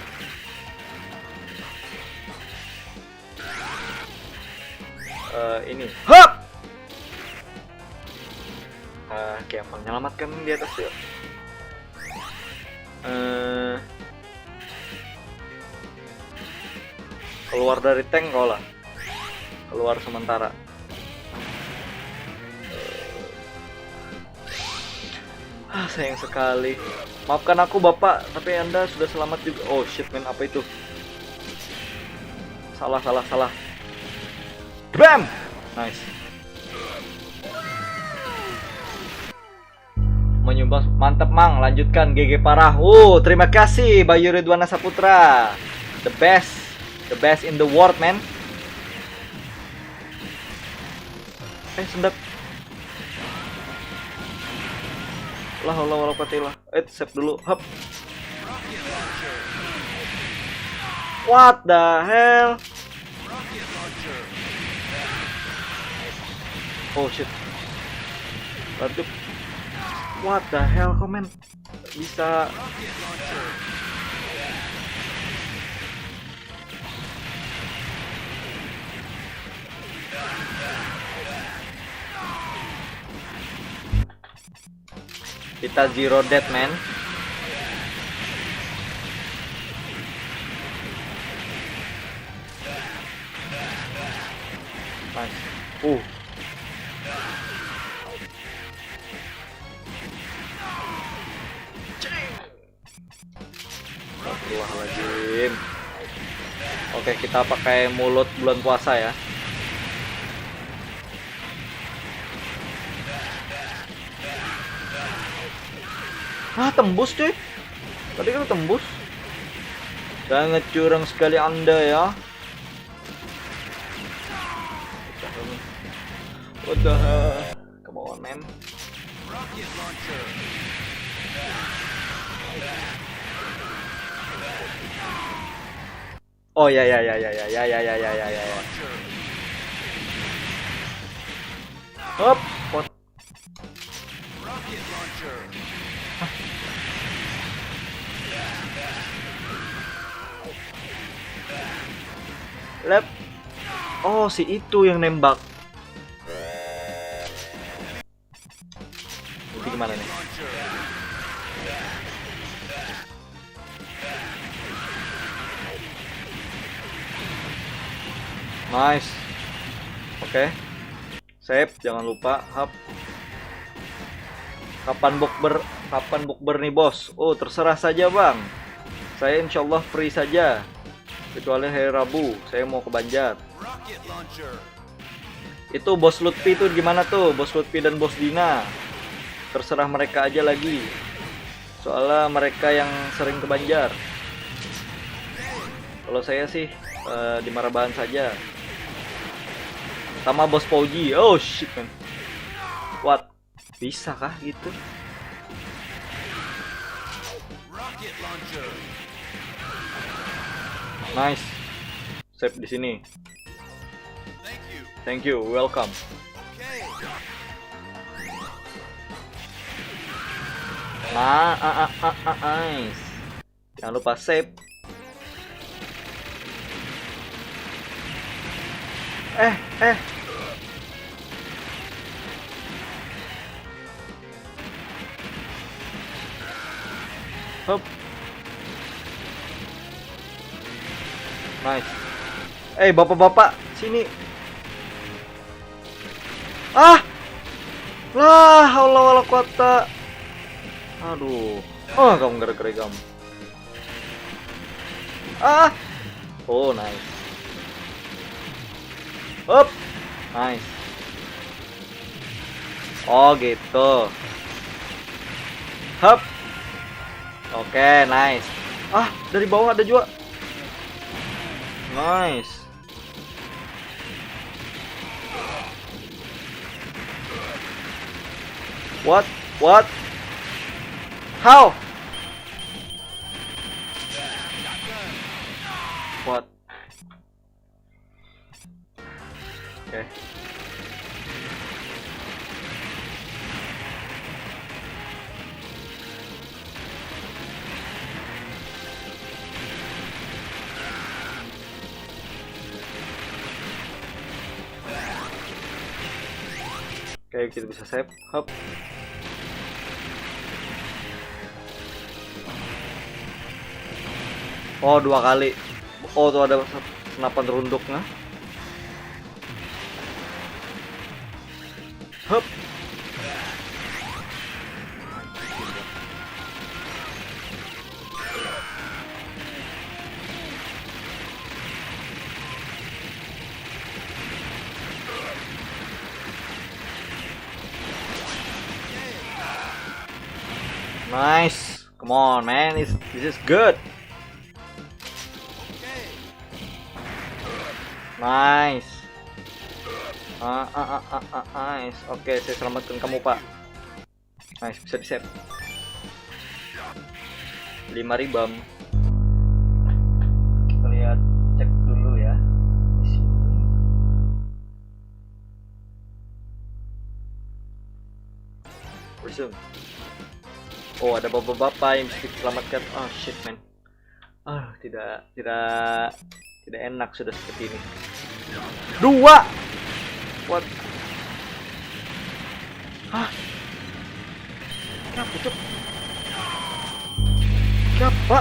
Eh, ini. Hup! Eh, oke, apa menyelamatkan di atas yuk. Eh, keluar dari tank kau lah. Keluar sementara. Ah, sayang sekali. Maafkan aku, Bapak, tapi Anda sudah selamat juga. Oh shit, man, apa itu? Salah, salah, salah. Bam! Nice. Menyumbang, mantap, Mang, lanjutkan, G G parah. Uh, terima kasih, Bayu Ridwana Saputra. The best, the best in the world, man. Eh, sendat. Lah, Allah, Allah, patilah. Eh, save dulu. Hup. What the hell? Oh shit. Lanjut. What the hell, komen? Bisa. Kita zero death, man. Nice. Uh. Astagfirullahaladzim. Oke, kita pakai mulut bulan puasa ya. Ah, tembus, cuy. Tadi kan tembus. Sangat curang sekali Anda ya. What the hell? Come on, man. Oh ya, ya, ya. Hop, pot. Lep. Oh, si itu yang nembak. Jadi gimana nih? Nice. Oke. Save, jangan lupa. Hap. Kapan bukber? Kapan bukber nih, Bos? Oh, terserah saja, Bang. Saya insya Allah free saja. Kecuali hari Rabu, saya mau ke Banjar. Itu Bos Lutfi tuh gimana tuh? Bos Lutfi dan Bos Dina. Terserah mereka aja lagi. Soalnya mereka yang sering ke Banjar. Kalau saya sih, eh, di Marabahan saja. Sama Bos Fauji. Oh shit, man. What? Bisa kah gitu? Nice. Save di sini. Thank you, welcome. Nah, ah, ah, ah, ah, nice. Jangan lupa save. Eh, eh. Hup. Nice. Eh, bapak-bapak, sini. Ah. Lah, Allah wala quwata. Aduh. Oh, kamu gara-gara kamu. Ah. Oh, nice. Hup. Nice. Oh, gitu. Hup. Oke, nice. Ah, dari bawah ada juga. Nice. What? What? How? What? Oke. Oke, kita bisa save. Hup. Oh, dua kali. Oh, tuh ada se-, senapan runduknya. Hup. Nice. Come on, man. This, this is good. Nice. Ah, ah, ah, ah, ah, nice. Oke, saya selamatkan kamu, Pak. Nice, bisa di-save. Lima ribam. Kita lihat, cek dulu ya. Di sini. Resume. Oh, ada bapak-bapak yang mesti diselamatkan. Oh, shit, man. Ah, tidak, tidak, tidak enak sudah seperti ini. Dua. What? Hah? Kenapa, Cuk? Siapa?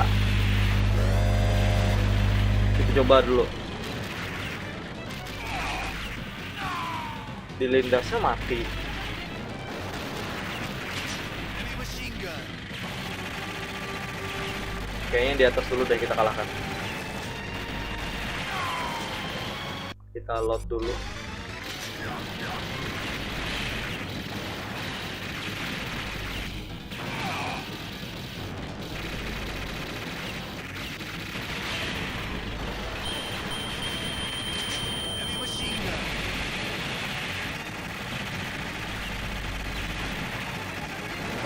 Kita coba dulu. Dilindasnya mati. Kayaknya di atas dulu deh kita kalahkan. Kita load dulu.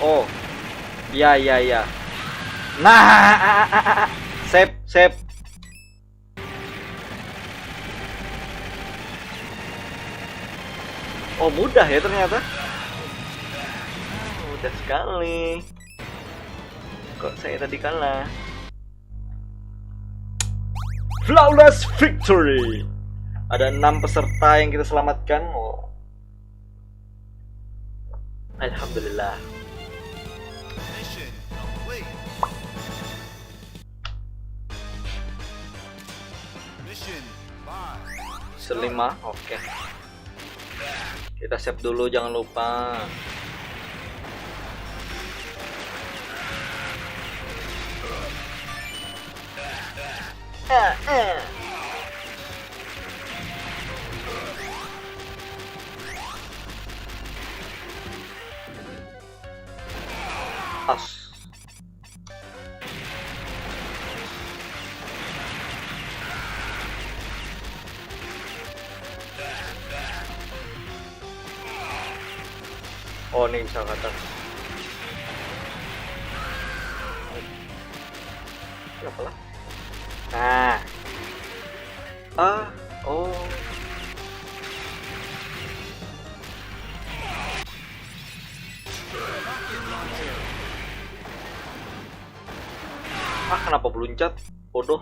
Oh. Ya, ya, ya. Nah, ah, ah, ah, ah. Save, save. Oh, mudah ya ternyata. Mudah sekali. Kok saya tadi kalah? Flawless victory. Ada enam peserta yang kita selamatkan. Oh. Alhamdulillah. Selima, oke. Kita save dulu, jangan lupa. As. Oh, ini bisa ke atas. Kenapa lah? Nah. Ah, oh. Ah, kenapa beluncat? Bodoh.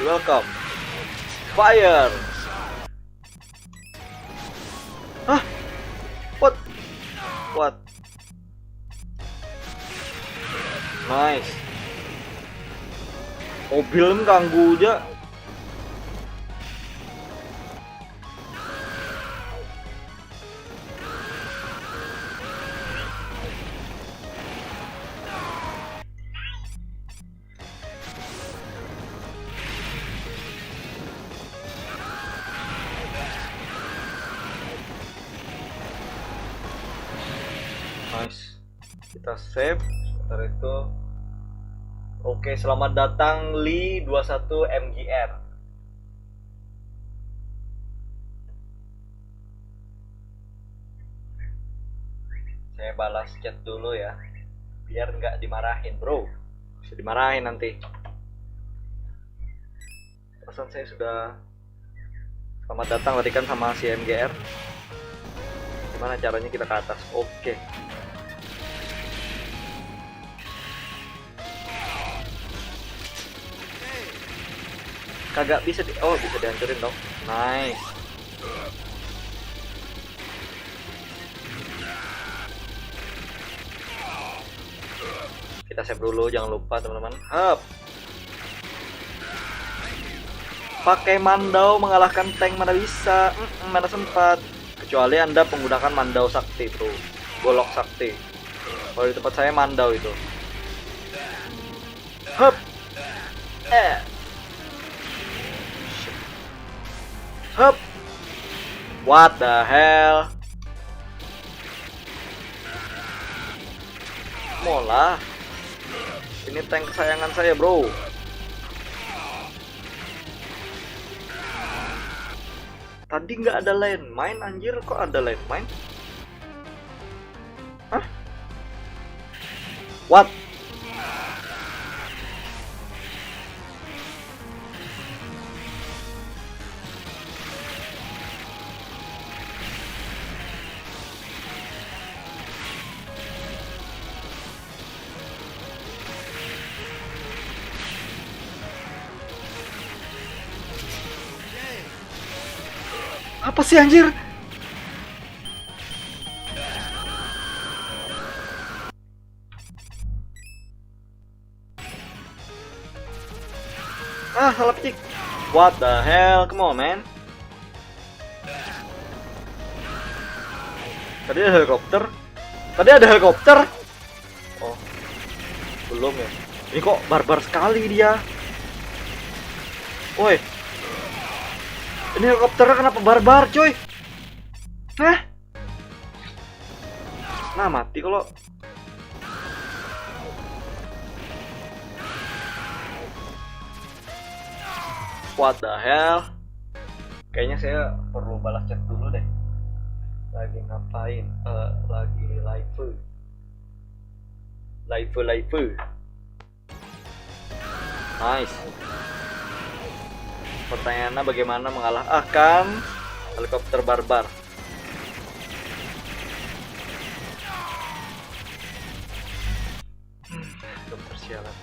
Welcome. Fire. Hah? What? What? Nice. Mobil mengganggu aja. Nice. Kita save. Sebentar itu. Oke, selamat datang Li dua satu M G R. Saya balas chat dulu ya. Biar nggak dimarahin, bro. Bisa dimarahin nanti. Pesan saya sudah selamat datang tadi kan sama si M G R. Gimana caranya kita ke atas? Oke. Kagak bisa di, oh, bisa dihancurin dong. Nice. Kita save dulu, jangan lupa teman-teman. Hup. Pakai Mandau mengalahkan tank mana bisa? Mm-mm, mana sempat. Kecuali Anda menggunakan Mandau Sakti, bro. Golok Sakti. Kalau di tempat saya Mandau itu. Hup. Eh. Hup. What the hell? Molah. Ini tank kesayangan saya, bro. Tadi nggak ada landmine, anjir. Kok ada landmine? Hah? What? Apa sih, anjir? Ah, salah petik. What the hell? Come on, man. Tadi ada helikopter. Tadi ada helikopter. Oh, belum ya. Ini kok barbar sekali dia. Woi. Ini helikopternya kenapa barbar, cuy? Hah? Nah, mati kalau. What the hell? Kayaknya saya perlu balas chat dulu deh. Lagi ngapain? Eh, lagi live. Live, live. Nice. Pertanyaannya, bagaimana mengalahkan helikopter barbar? Hmm, helikopter sialan.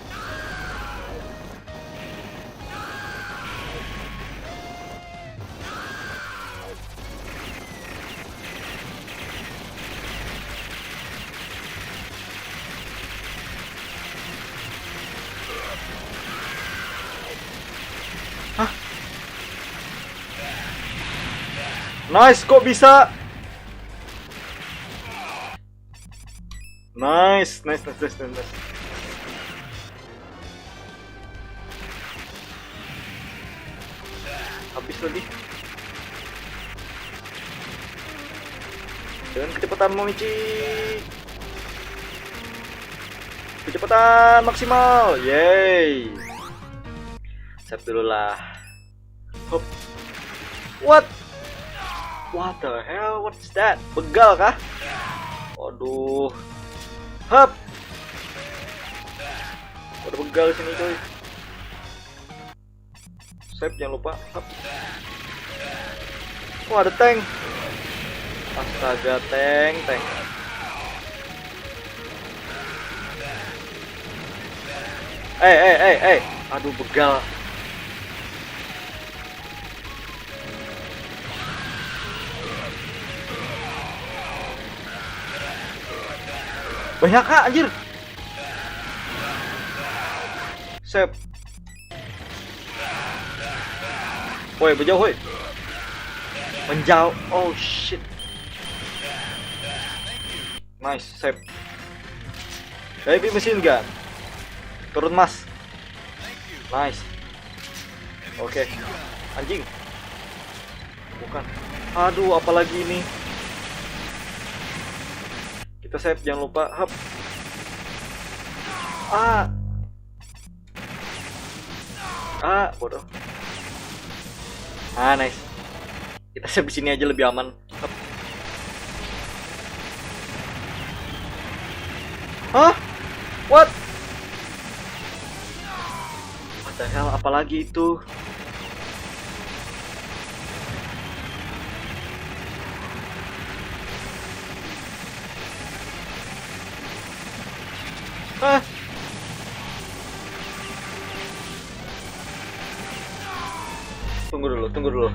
Hah? Nice, kok bisa? Nice, nice, nice, nice, nice, nice. Habis lagi. Dengan kecepatanmu, Michi. Kecepatan maksimal. Yeay. Save dulu lah. Hup. What? What the hell? What's that? Begal kah? Waduh. Hup. Ada begal sini, coy. Save, jangan lupa. Hup. Wah, ada tank. Astaga, tank, tank. Eh, eh, eh, eh. Aduh, begal. Banyak, Kak, anjir. Save. Woi, bejauh, woi. Menjauh. Oh, shit. Nice, save. Heavy machine gun. Turun, Mas. Nice. Oke. Anjing. Bukan. Aduh, apalagi ini. Kita save, jangan lupa. Hup. Ah. Ah, bodoh. Ah, nice. Kita save di sini aja, lebih aman. Hah? What? What the hell? Apalagi itu? Hah? Tunggu dulu, tunggu dulu.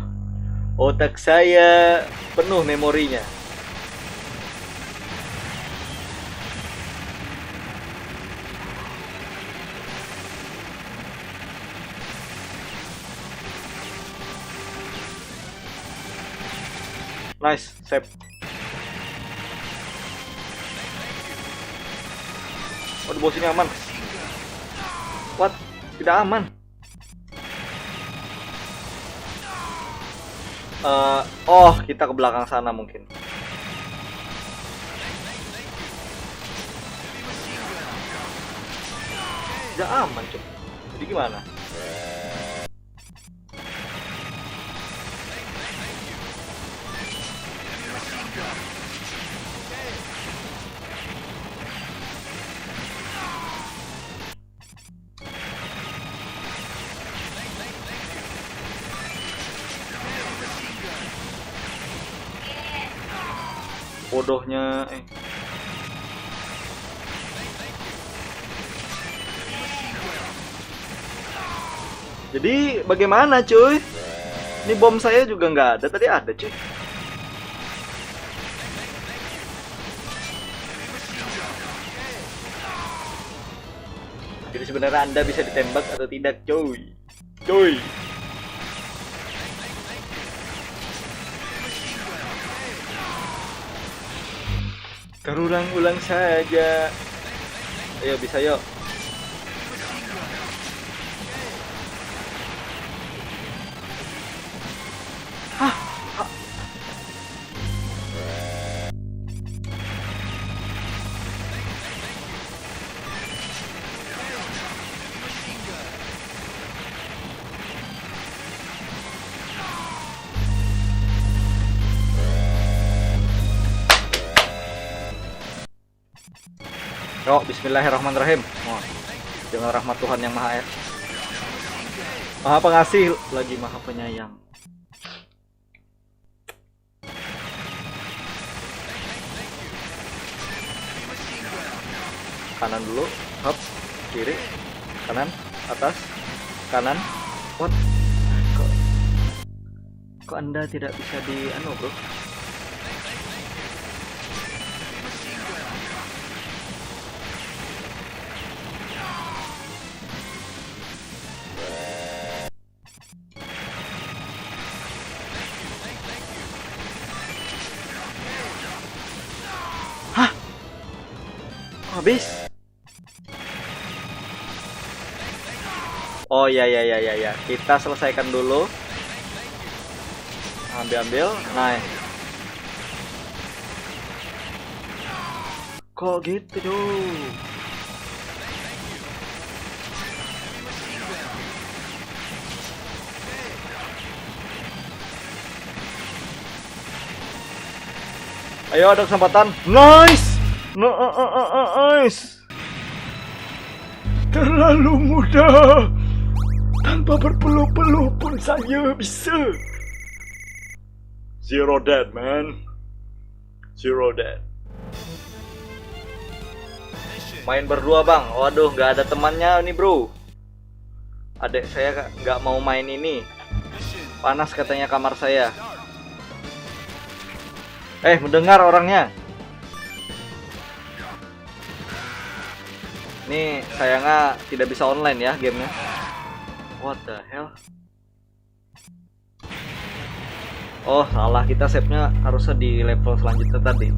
Otak saya penuh memorinya. Nice, save. Waduh, bos ini aman. What? Tidak aman. Eh, oh, kita ke belakang sana mungkin. Tidak aman, Cuk. Jadi gimana? Bodohnya, eh. Jadi bagaimana, cuy? Ini bom saya juga nggak ada, tadi ada, cuy. Jadi sebenarnya Anda bisa ditembak atau tidak, cuy. Cuy. Karulang-ulang saja. Ayo, bisa, yuk. Hah? Hah? Yo, bismillahirrahmanirrahim. Wah, dengan rahmat Tuhan yang Maha Esa, Maha Pengasih lagi Maha Penyayang. Kanan dulu, hop, kiri, kanan, atas, kanan. What? Kok, kok Anda tidak bisa di anu, bro? Hah? Habis? Oh ya, ya, ya, ya, ya. Kita selesaikan dulu. Ambil, ambil. Nah. Kok gitu, Cuk? Ayo, ada kesempatan. Nice. Nice. Terlalu mudah. Tanpa berpeluh-peluh pun saya bisa. Zero dead, man. Zero dead. Main berdua, Bang. Waduh, nggak ada temannya nih, bro. Adek saya nggak mau main ini. Panas katanya kamar saya. Eh, mendengar orangnya. Ini sayangnya tidak bisa online ya gamenya. What the hell? Oh, salah, kita save-nya harusnya di level selanjutnya tadi.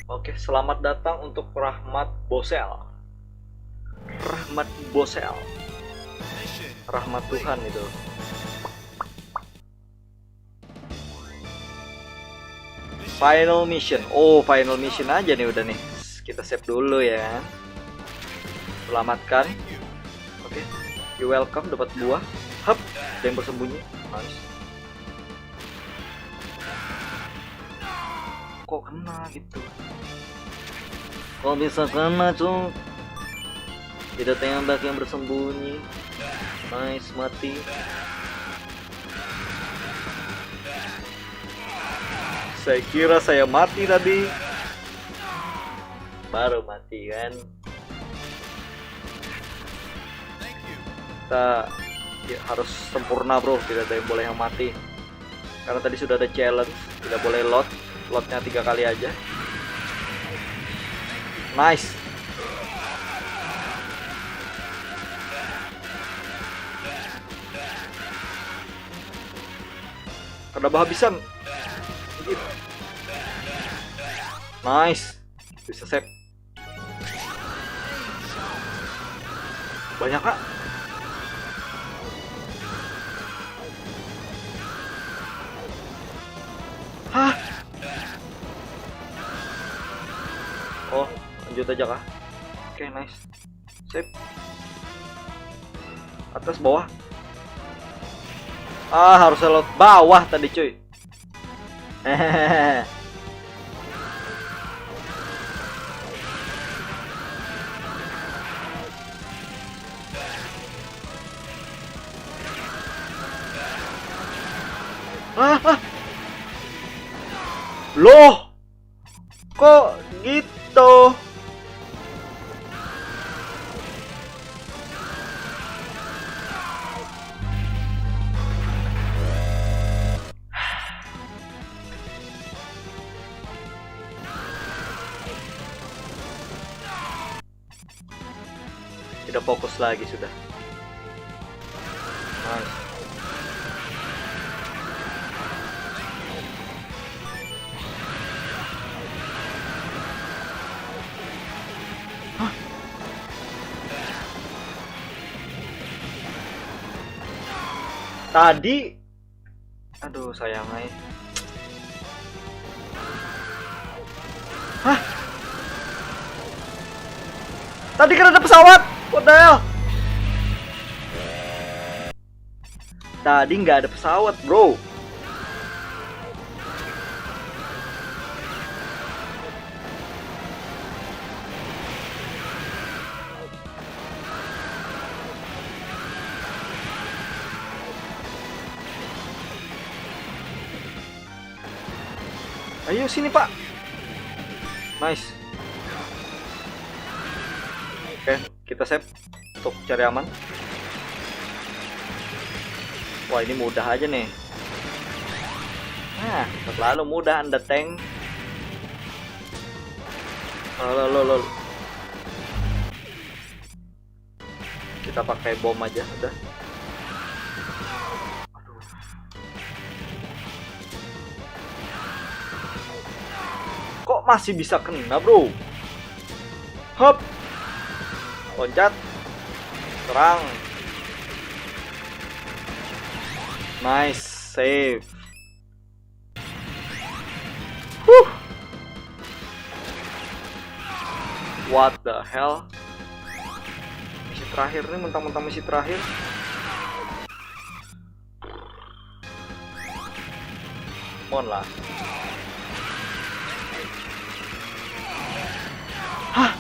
Oke, selamat datang untuk Rahmat Bosel. Rahmat Bosel. Rahmat Tuhan itu. Final mission. Oh, final mission aja nih udah nih. Kita save dulu ya. Selamatkan. Oke. You welcome, dapat buah. Hup, ada yang bersembunyi. Nice. Kok kena gitu? Kok bisa kena, Cuk? Tidak tembak yang bersembunyi. Nice, mati. Saya kira saya mati tadi. Baru mati kan. Kita ya, harus sempurna, bro, tidak ada yang boleh yang mati. Karena tadi sudah ada challenge, tidak boleh load. Loadnya tiga kali aja. Nice. Kada bahabisan. Nice. Bisa save. Banyak, Kak. Hah? Oh, lanjut aja kah? Oke, nice. Sip. Atas, bawah. Ah, harusnya lewat bawah tadi, cuy. Hehehe. Ah, ah. Loh. Kok gitu? Tidak fokus lagi sudah. Nice. Hah? Tadi, aduh, sayang ai. Hah? Tadi kan ada pesawat. What the hell? Tadi nggak ada pesawat, bro. Ayo sini, Pak. Nice. Oke, kita save untuk cari aman. Wah, ini mudah aja nih. Nah, terlalu mudah Anda, tank. Lo, lo, lo, lo. Kita pakai bom aja udah. Aduh. Kok masih bisa kena, bro? Hop. Loncat. Serang. Nice, save. Huh. What the hell? Misi terakhir nih, mentang-mentang misi terakhir. Mon lah. Hah?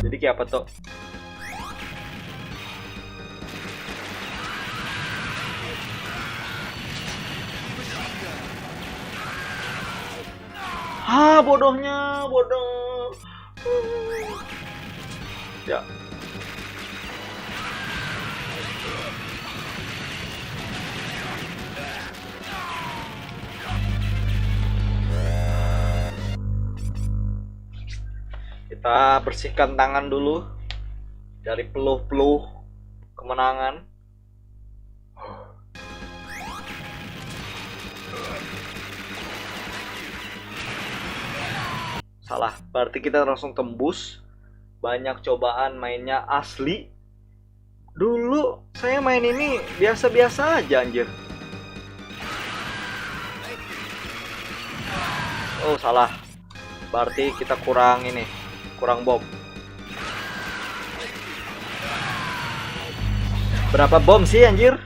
Jadi kayak apa tuh? Ah, bodohnya, bodoh. Ya. Kita bersihkan tangan dulu dari peluh-peluh kemenangan. Salah, berarti kita langsung tembus. Banyak cobaan mainnya asli. Dulu saya main ini biasa-biasa aja, anjir. Oh, salah. Berarti kita kurang ini, kurang bom. Berapa bom sih, anjir?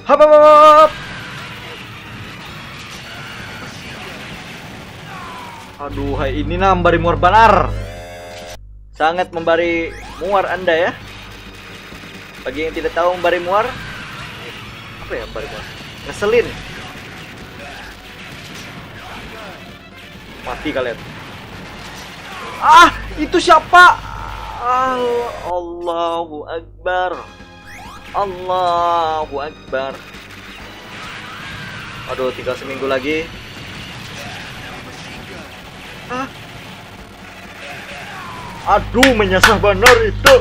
Hap, hap, hap, hap. Aduh, hai, ini nah membari muar banar. Sangat membari muar Anda ya. Bagi yang tidak tahu membari muar, apa ya membari muar? Ngeselin. Mati kalian. Ah, itu siapa? Al- Allahu Akbar. Allahu Akbar. Aduh, tinggal seminggu lagi. Hah? Aduh, menyasar benar itu.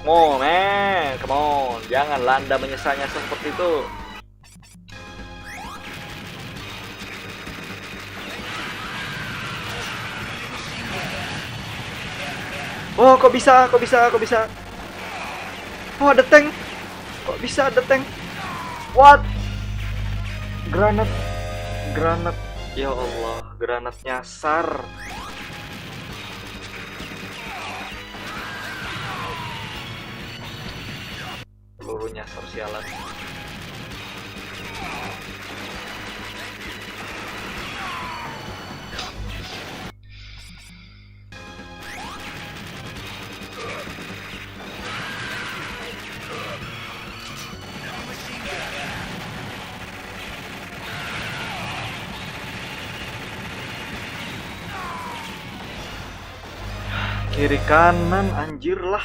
Come on, man. Come on. Janganlah Anda menyesal-nyesal seperti itu. Oh, kok bisa? Kok bisa? Kok bisa? Oh, ada tank. Kok bisa ada tank? What? Granat. Granat. Ya Allah, granat nyasar. Peluru nyasar, sialan. Kiri kanan, anjir lah.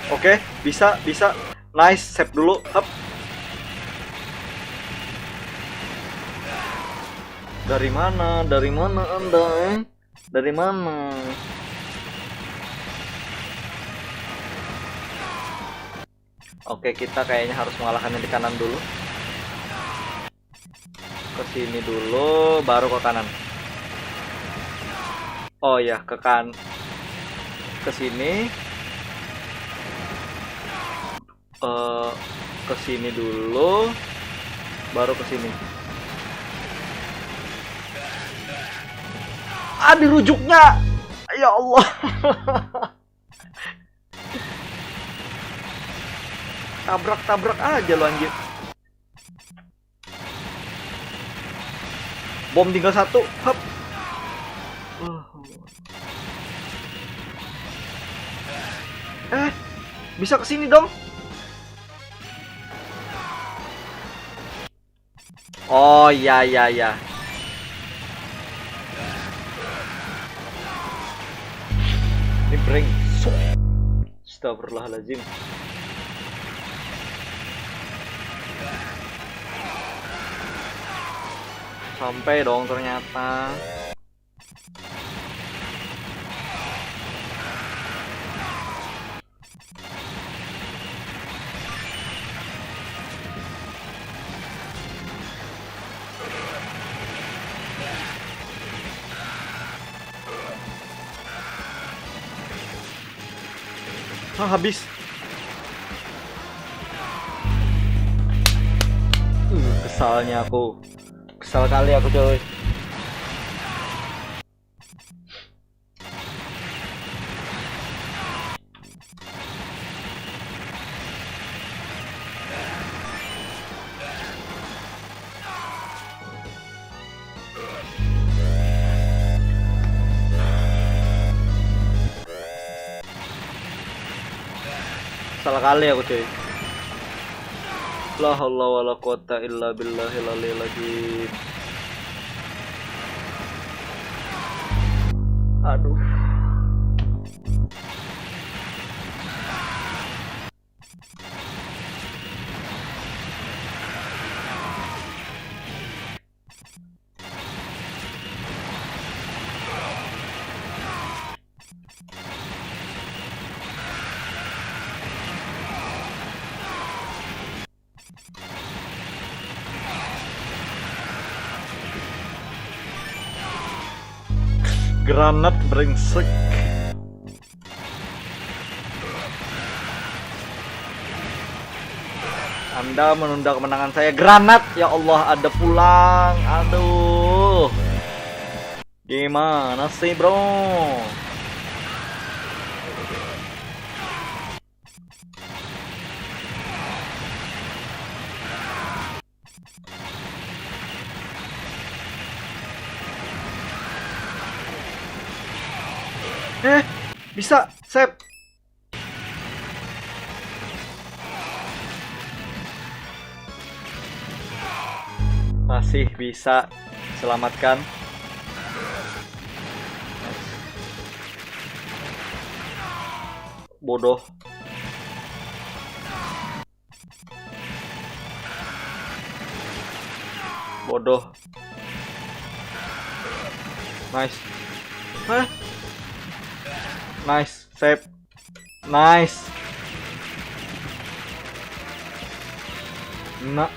Oke, bisa, bisa. Nice, save dulu. Hup. Dari mana? Dari mana Anda, eh? Dari mana? Oke, kita kayaknya harus mengalahkannya di kanan dulu. Ke sini dulu, baru ke kanan. Oh ya, ke kan-, ke sini. Eh, ke sini dulu, baru ke sini. Ah, dirujuknya. Ya Allah. Tabrak-tabrak aja lo, anjir. Bom tinggal satu. Hup. Eh, bisa ke sini dong. Oh, ya, ya, ya. Ini brengsek. Astagfirullahaladzim. Sampai dong ternyata. Ah, habis. Uh, kesalnya aku. Salah kali aku, cuy. Salah kali aku, cuy. La haula wala quwata illa billahil aliyil azim. Aduh. Granat brengsek. Anda menunda kemenangan saya. Granat, ya Allah, ada pulang. Aduh. Gimana sih, bro? Eh, bisa, save. Masih bisa selamatkan. Bodoh. Bodoh. Nice. Hah? Nice, save. Nice. Nice.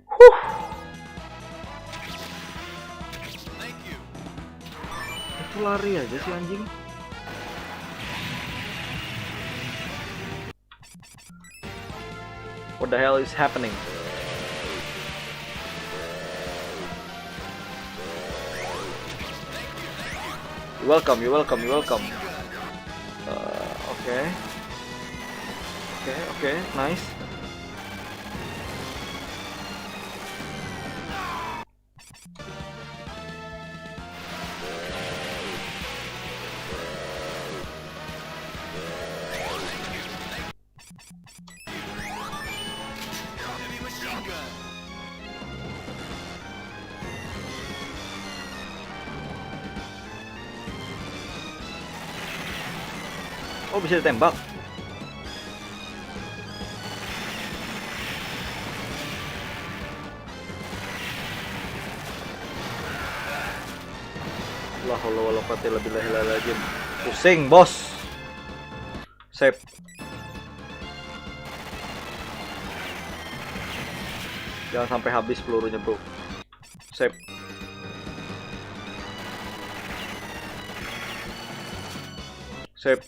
Huh. Itu lari aja si anjing. What the hell is happening? You're welcome, you're welcome, you're welcome. Uh, okay. Okay, okay, nice. Oh, bisa ditembak. La haula wala quwata illa billahil aliyil azim. Pusing, bos. Save. Jangan sampai habis pelurunya, bro. Save. Save.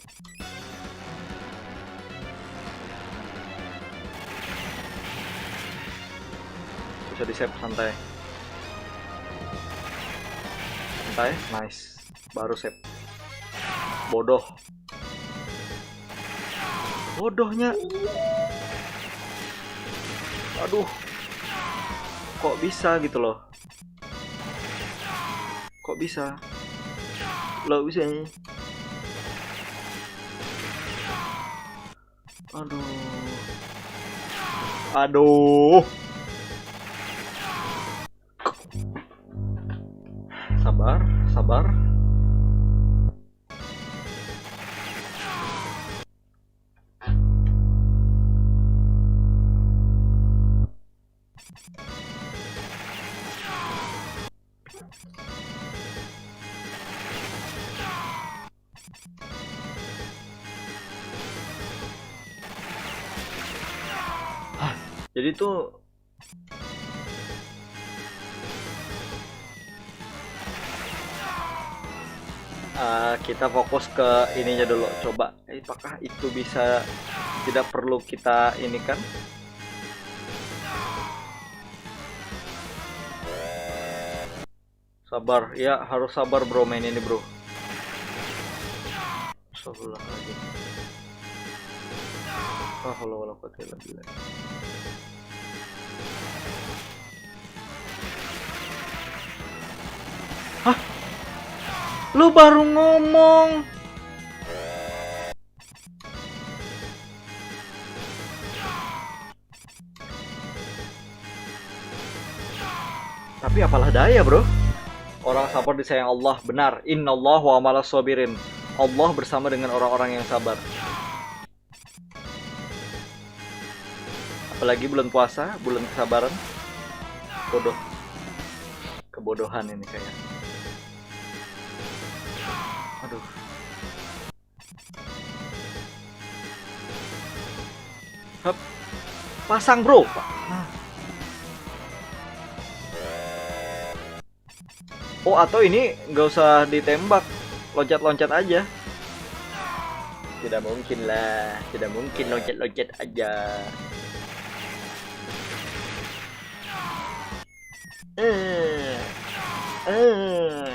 Bisa di-save, santai. Santai, nice. Baru save. Bodoh. Bodohnya. Aduh. Kok bisa gitu loh? Kok bisa? Lo bisa. Aduh. Aduh. Sabar, sabar. Hah, jadi tuh, eh, kita fokus ke ininya dulu. Coba, eh, apakah itu bisa, tidak perlu kita ini kan? Sabar, ya harus sabar bro main ini bro. Astagfirullahaladzim. La haula wala quwwata illa billah. Hah? Lu baru ngomong. Tapi apalah daya bro. Orang sabar disayang Allah, benar. Innallaha wa ma'as sabirin. Allah bersama dengan orang-orang yang sabar. Apalagi bulan puasa, bulan kesabaran. Bodoh. Kebodohan ini kayak. Aduh. Hup. Pasang bro. Nah. Oh, atau ini nggak usah ditembak, loncat-loncat aja. Tidak mungkin lah, tidak mungkin loncat-loncat aja. Eh, eh,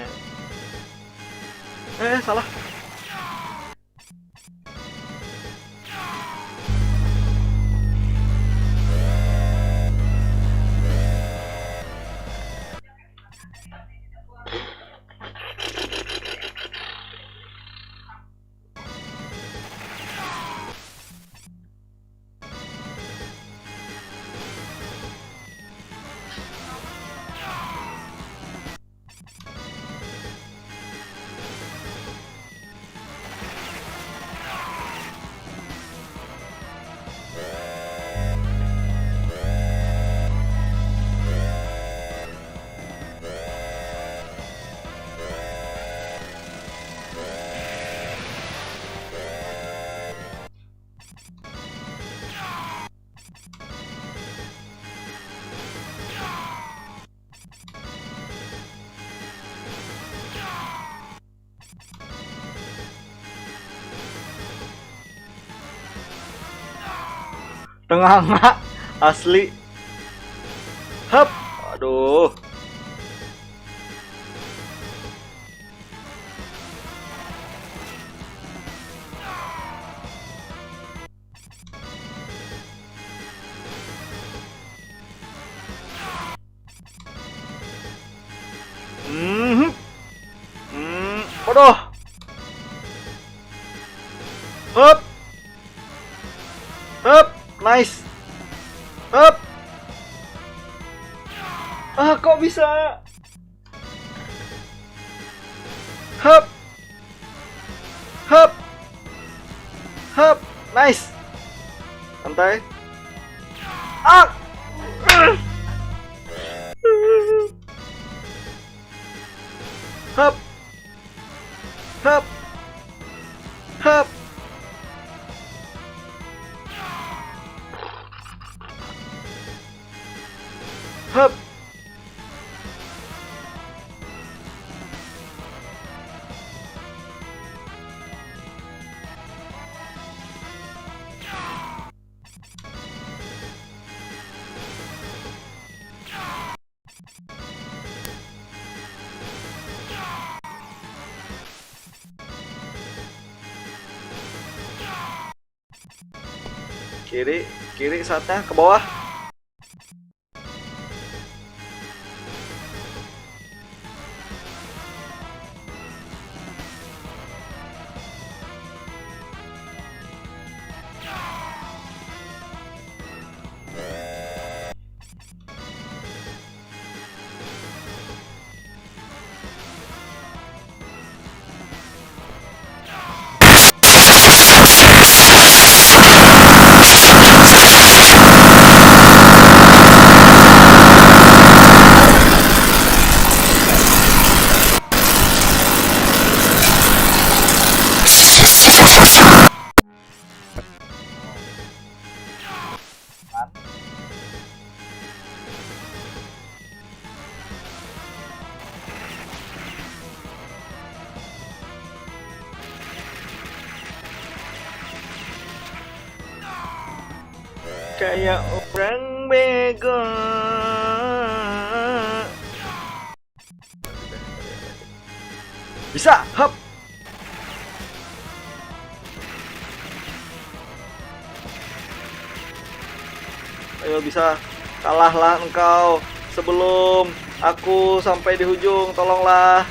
eh, salah. Tenganga asli. Hup. Aduh. Mhm. Hmm, bodoh. Hup. Hup, nice. Hup. Ah, kok bisa? Hup. Hup. Hup. Nice. Santai. Ah. Hup. Hup. Hup. Hup. Kiri, kiri saatnya ke bawah. Kayak orang bego. Bisa, hap. Ayo, bisa, kalahlah engkau sebelum aku sampai di hujung, tolonglah.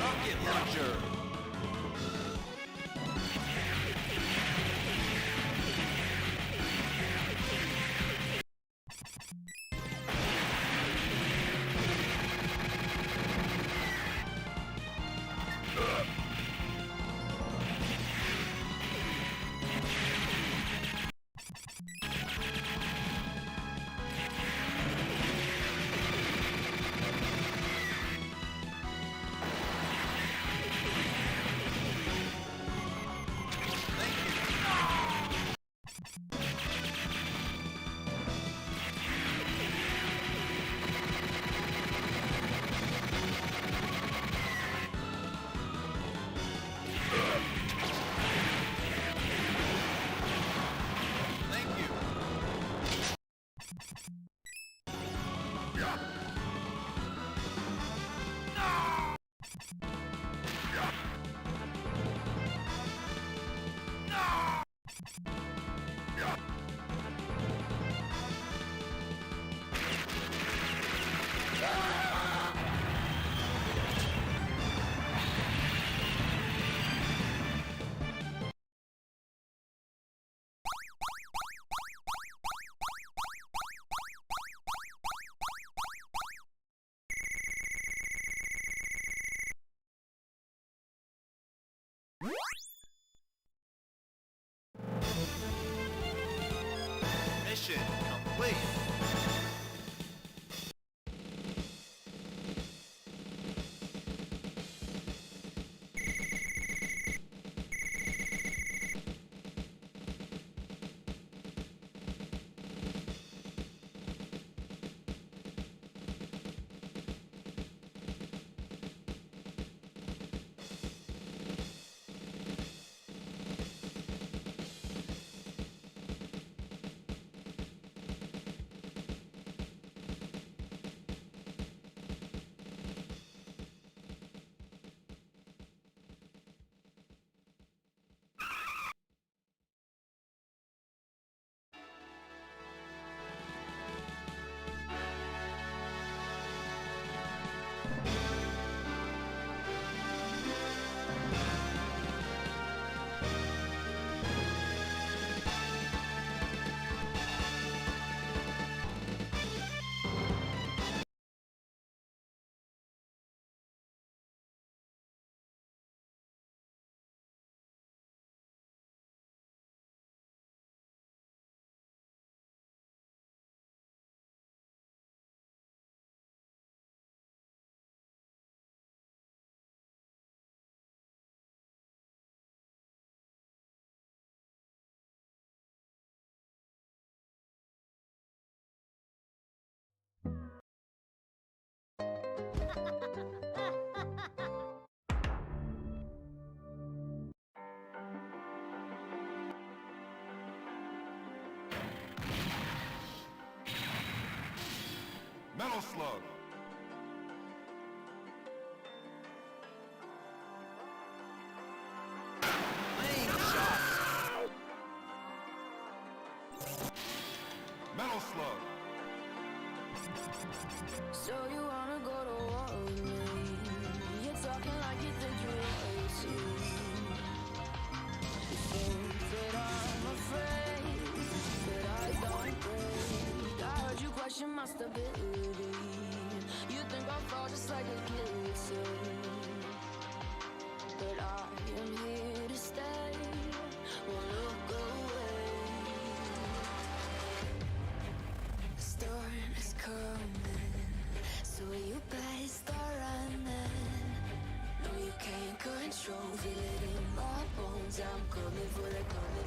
Rocket launcher. Mission complete. Metal Slug. Lame shot. Metal Slug. So you wanna go to war with me? You're talking like you think you're royalty. You think that I'm afraid, but I don't break. I heard you question my stability. You think I'll fall just like a guillotine. But I am here to stay. Won't look away. The storm is coming, so you better start running. No, you can't control, feel it in my bones. I'm coming for the coming.